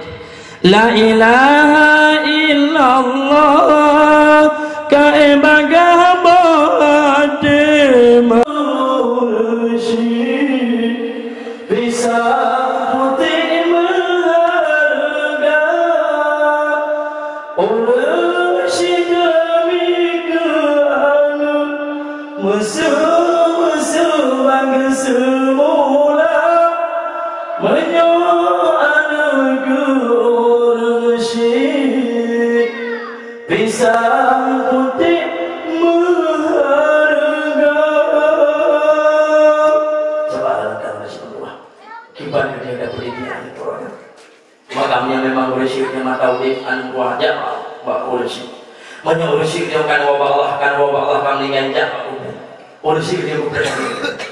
La ilaha illallah, ka éh bagah boh até ma-, pisang putéh meuhareuga. Ureueng syiek keu aneuk, meuseu-meuseu bak geuseumula. Meunyoe aneuk keu ureueng syiek, pisang putéh meuhareuga. Coba renungkan, masya Allah. Kiban dia dapat didian itu. Maka meunyoe memang ureueng syiek nyan mata udép, aneuk buah jak bak ureueng syiek. Meunyoe ureueng syiek nyan ka neuwoe bak Allah, ka neuwoe bak Allah, ka meuninggai, jak bak kubu. Ureueng syiek nyan geupreh,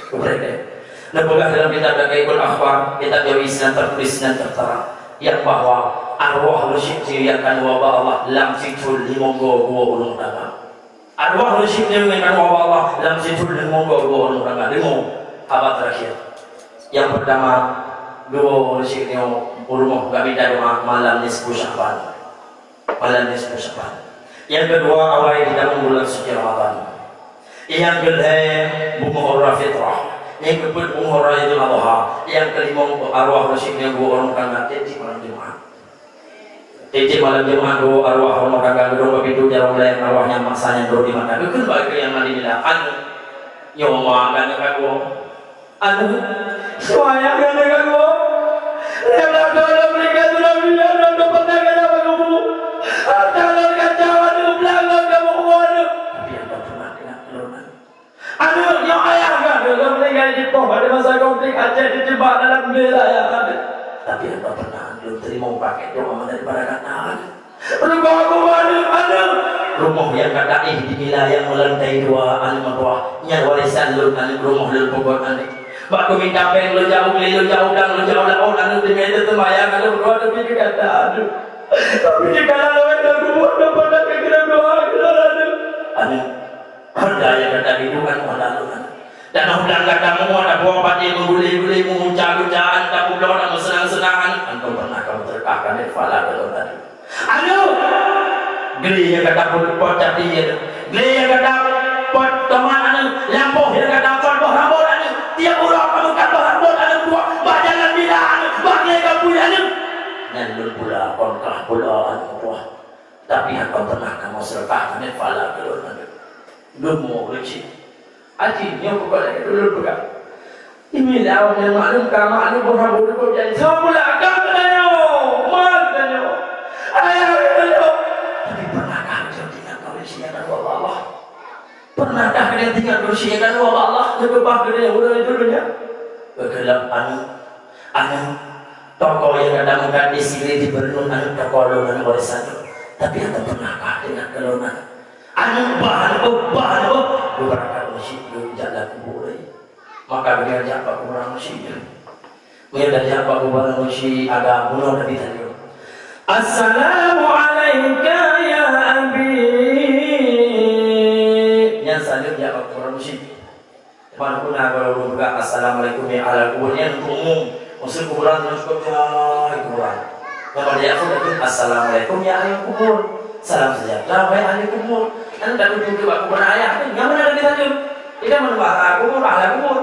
geupreh. Neupeugah dalam kitab Daqaiqul Akhbar, kitab nyang isinan teutulis dan tertera, nyang bahwa arwah ureueng syiek nyan ka neuwoe bak Allah lam sithôn limong goe geuwoe u rumoh tangga. Arwah ureueng syiek nyan ka neuwoe bak Allah lam sithôn limong goe geuwoe u rumoh tangga. Deungoe haba terakhir. Nyang peurtama, geuwoe ureueng syiek nyoe u rumoh geuminta doa malam nisfu Sya'ban. Malam nisfu Sya'ban. Nyang keudua, awai jitamong bulan suci Ramadan. Nyang keulhèe, beungoh uroe fitrah. Nyang keupeuet, beungoh uroe Idul Adha. Nyang keulimong, arwah ureueng syiek nyoe geuwoe u rumoh tangga tiep-tiep malam Jumat. Tiep-tiep malam Jumat, geuwoe arwah u rumoh tangga, geudong bak pintoe jaroe meulayan, arwah nyan masa nyan droe di mata. Geukheun bak keu nyang na di mila, "Aneuk, nyoe ma ka neuka geuwoe." Aneuk, nyoe ayah ka neuka geuwoe. Lheuh lheuh lôn meuninggai, lôn meuninggai, lôn peureunah gata bak kubu. Hareuta lôn kacau, aneuk, blang lôn ka meu'ue, aneuk. Tapi hana pernah teuingat lôn, aneuk. Aneuk, nyoe ayah ka lôn meuninggai dipoh pada masa konflik Aceh, ditembak dalam bela ayah, aneuk. Tapi hana pernah lôn teurimong paket doa daripada gata, aneuk. Rumoh geuh aneuk, aneuk. Rumoh nyang gata éh di mila nyang meulantai dua, aneuk meutuah. Nyan warésan lôn, aneuk, rumoh lôn peubuet, aneuk. Bak keuminta péng lôn jak u glé, lôn jak u blang, lôn jak u laôt, aneuk, teumé teuseumayang, aneuk, meutuah, tapi keu gata, aneuk. Tapi dikala lôn lam kubur, lôn pandang keu doa keu lôn, aneuk. Aneuk. Honda nyang gata rindukan, honda lôn, aneuk. Dan honda gata muat, tapuwoe padé, meuguléh-guléh, meuguca-guca, aneuk, tapeubloe, tapeuseunan-seunan, aneuk. Hana pernah kamoe seudeukahkan lé phala keu lôn, aneuk. Aneuk! Glé nyang gata pot, pot capi, aneuk. Glé nyang gata pot tomat, aneuk. Lampôh nyang gata pot boh rambôt, aneuk. Tiep uroe kamoe kat boh rambôt, aneuk, buet bak jalan bila, aneuk. Bak glé kampui, aneuk. Nyan lôn pula, kon kah pula, aneuk, buet. Tapi hana pernah kamoe seudeukahkan lé phala keu lôn, aneuk. Lôn mo ureueng syiek. Aji, nyoe peubuet lagèe ulôn peugah. Imi lawan nyang maklum ka maklum boh rambôt dikot jadi. Saboh bulan agam geutanyoe, ma geutanyoe, ayah geutanyoe. Tapi pernahkah geutanyoe ingat keu ureueng syiek nyang ka geuwoe bak Allah? Pernahkah geutanyoe Tinggai keurusi nyang ka lheueh bak Allah, neukeubah keu donya, uroe nyoe dulu nyan. Beukeulab aneuk, aneuk, toko nyang ka tameukat di Siré di Beureunon, aneuk toko lôn, aneuk warésan lôn. Tapi hana pernah kah teuingat keu lôn aneuk. Aneuk bah, aneuk bah, aneuk bah. Beubarakat meusyik lôn jak lam kubu lé. Maka geutanyoe jak bak kubu ureueng meusyik. Meunyoe tajak bak kubu ureueng meusyik agam, bunoe Nabi tanyoe, "Assalamu alaika ya abi." Nyan saleuem jak bak kubu ureueng meusyik. Teuma na guna kalau ureueng peugah, "Assalamualaikum ya ahlal kubur," nyan untuk umum. Maksud kuburan nyoe cukup jai kuburan. Nyang pada yakfur laju, "Assalamualaikum ya ahlal kubur." Salam sejahtera wahai ahli kubur. Nyan tak tuju bak kuburan ayah tu. Nyang mana Nabi tanyoe? Tidak menambah kubur, ahlal kubur.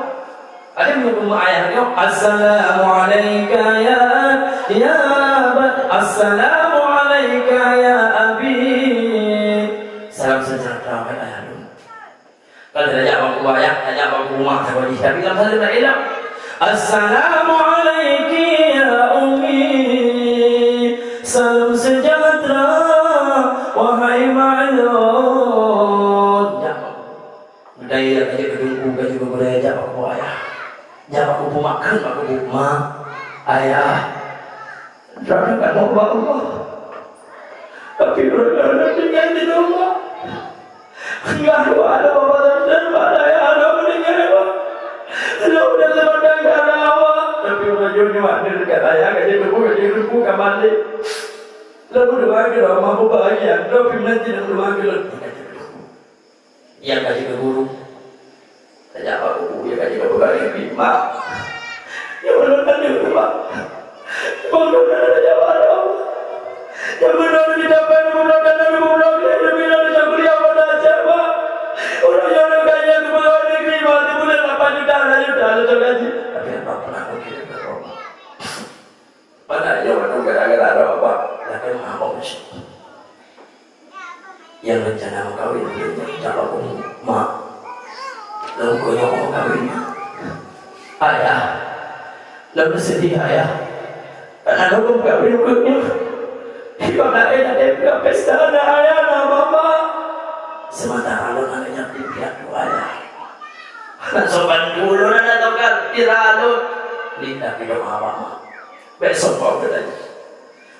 Ada menyebut ayah nyoe, "Assalamu alaika ya, ya aba-, assalamu alaika ya abi." Salam sejahtera wahai ayah lôn. Kalau tajak bak kubu ayah, tajak bak kubu mak sabe jih. Tapi lam saleuem na ilak. "Assalamu alaiki ya ummi." Salam sejahtera wahai mak lôn. Jak bak kubu. Budaya ka jeuet keu teungku, ka jeuet keu budaya jak bak kubu ayah. Jak bak kubu mak, kheun bak kubu mak, ayah. Droeneuh ka lheueh bak Allah. Tapi droeneuh tinggai di Allah. Enggak dua ada bapa dan pada ayah ada meninggai, Pak. Sudah udah lewat dan gak ada awak. Tapi orang jauh nyawa dia dekat ayah, kat dia tebu, kat dia tebu, kat balik. Lalu doa ke doa, mampu bahagia. Tapi nanti nak doa ke lalu. Nyang ka jeuet keu guru. Tajak bak guru, nyang ka jeuet keu pegawai negeri. Mak, nyoe ulôn tanyong, Mak. Bang, ulôn tanyong, Mak. Nyang beuna lôn didapat, ulôn tanyong, ulôn tanyong, ulôn tanyong, ulôn tanyong, ulôn tanyong, Mak. Ulôn nyoe ulôn kaya keu pegawai negeri, Mak. Sibuleuen lapan juta, enam juta, lôn gaji. Tapi Abang pernah mikir, Mak. Padahai nyoe meunan gara-gara droe Abah, lakée meuabong cit. Nyang reuncana meukawen lé nyoe, jak bak mak. Lôn keuneuk meukawen, Mak. Ayah, lôn seudeh, Ayah. Karena lôn meukawen keuneuk. Di bak laén até peugah pesta na ayah na mama. Sementara lôn hana nyan pih pihak dua ayah. Hana sopan dulu na tongkat pira lôn. Linda pidong awak, Mak. Bék sombong geutanyoe.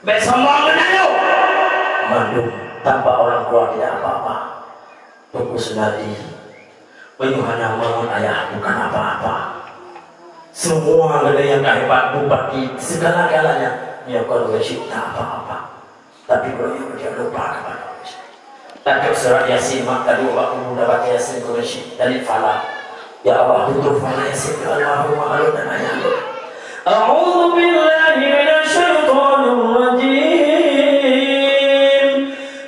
Bék sombong geutanyoe. Mandum tanpa orang tua tidak apa-apa. Tunggu sekali. Meunyoe hana meunan ayah bukan apa-apa. Semua geutanyoe nyang ka hebat, bupati, segala-galanya, nyoe kon ureueng syik tak apa-apa. Tapi ureueng nyang jangan lupa kepada Allah. Tajok surat Yasin, Mak, tadi bak kubu dah baca Yasin keu ureueng syik. Tadi Falaq. Ya Allah, tutup Falaq Yasin, ya Allahumma alun dan ayah. A'udzu billahi minasy syaithanir rajim.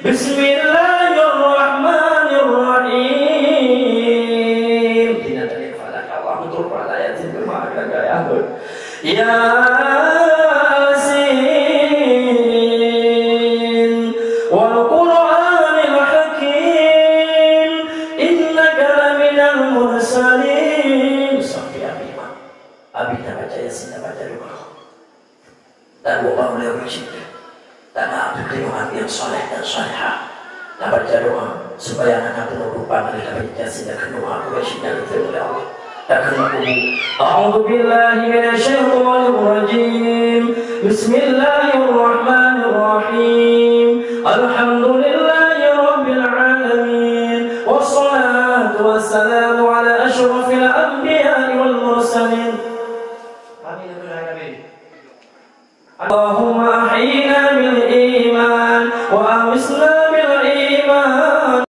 Bismillahirrahmanirrahim. Dina tadi Falaq, ya Allah, tutup Falaq Yasin, ya Allah. Yasin, wal Qur'anil Hakim, innaka laminal mursalin. Sampai Abi, Mak. Abi dah baca Yasin, dah baca doa. Dan doa mulai uji. Dan aku terima hati yang soleh dan solehah. Dan baca doa supaya anak-anak penutupan dari Nabi Yasin dan kedua aku Yasin dan diterima oleh Allah. Dan kedua aku, أعوذ بالله من الشيطان الرجيم. بسم الله الرحمن الرحيم. الحمد لله رب العالمين. والصلاة والسلام على أشرف الأنبياء والمرسلين. آمين. اللهم أحينا بالإيمان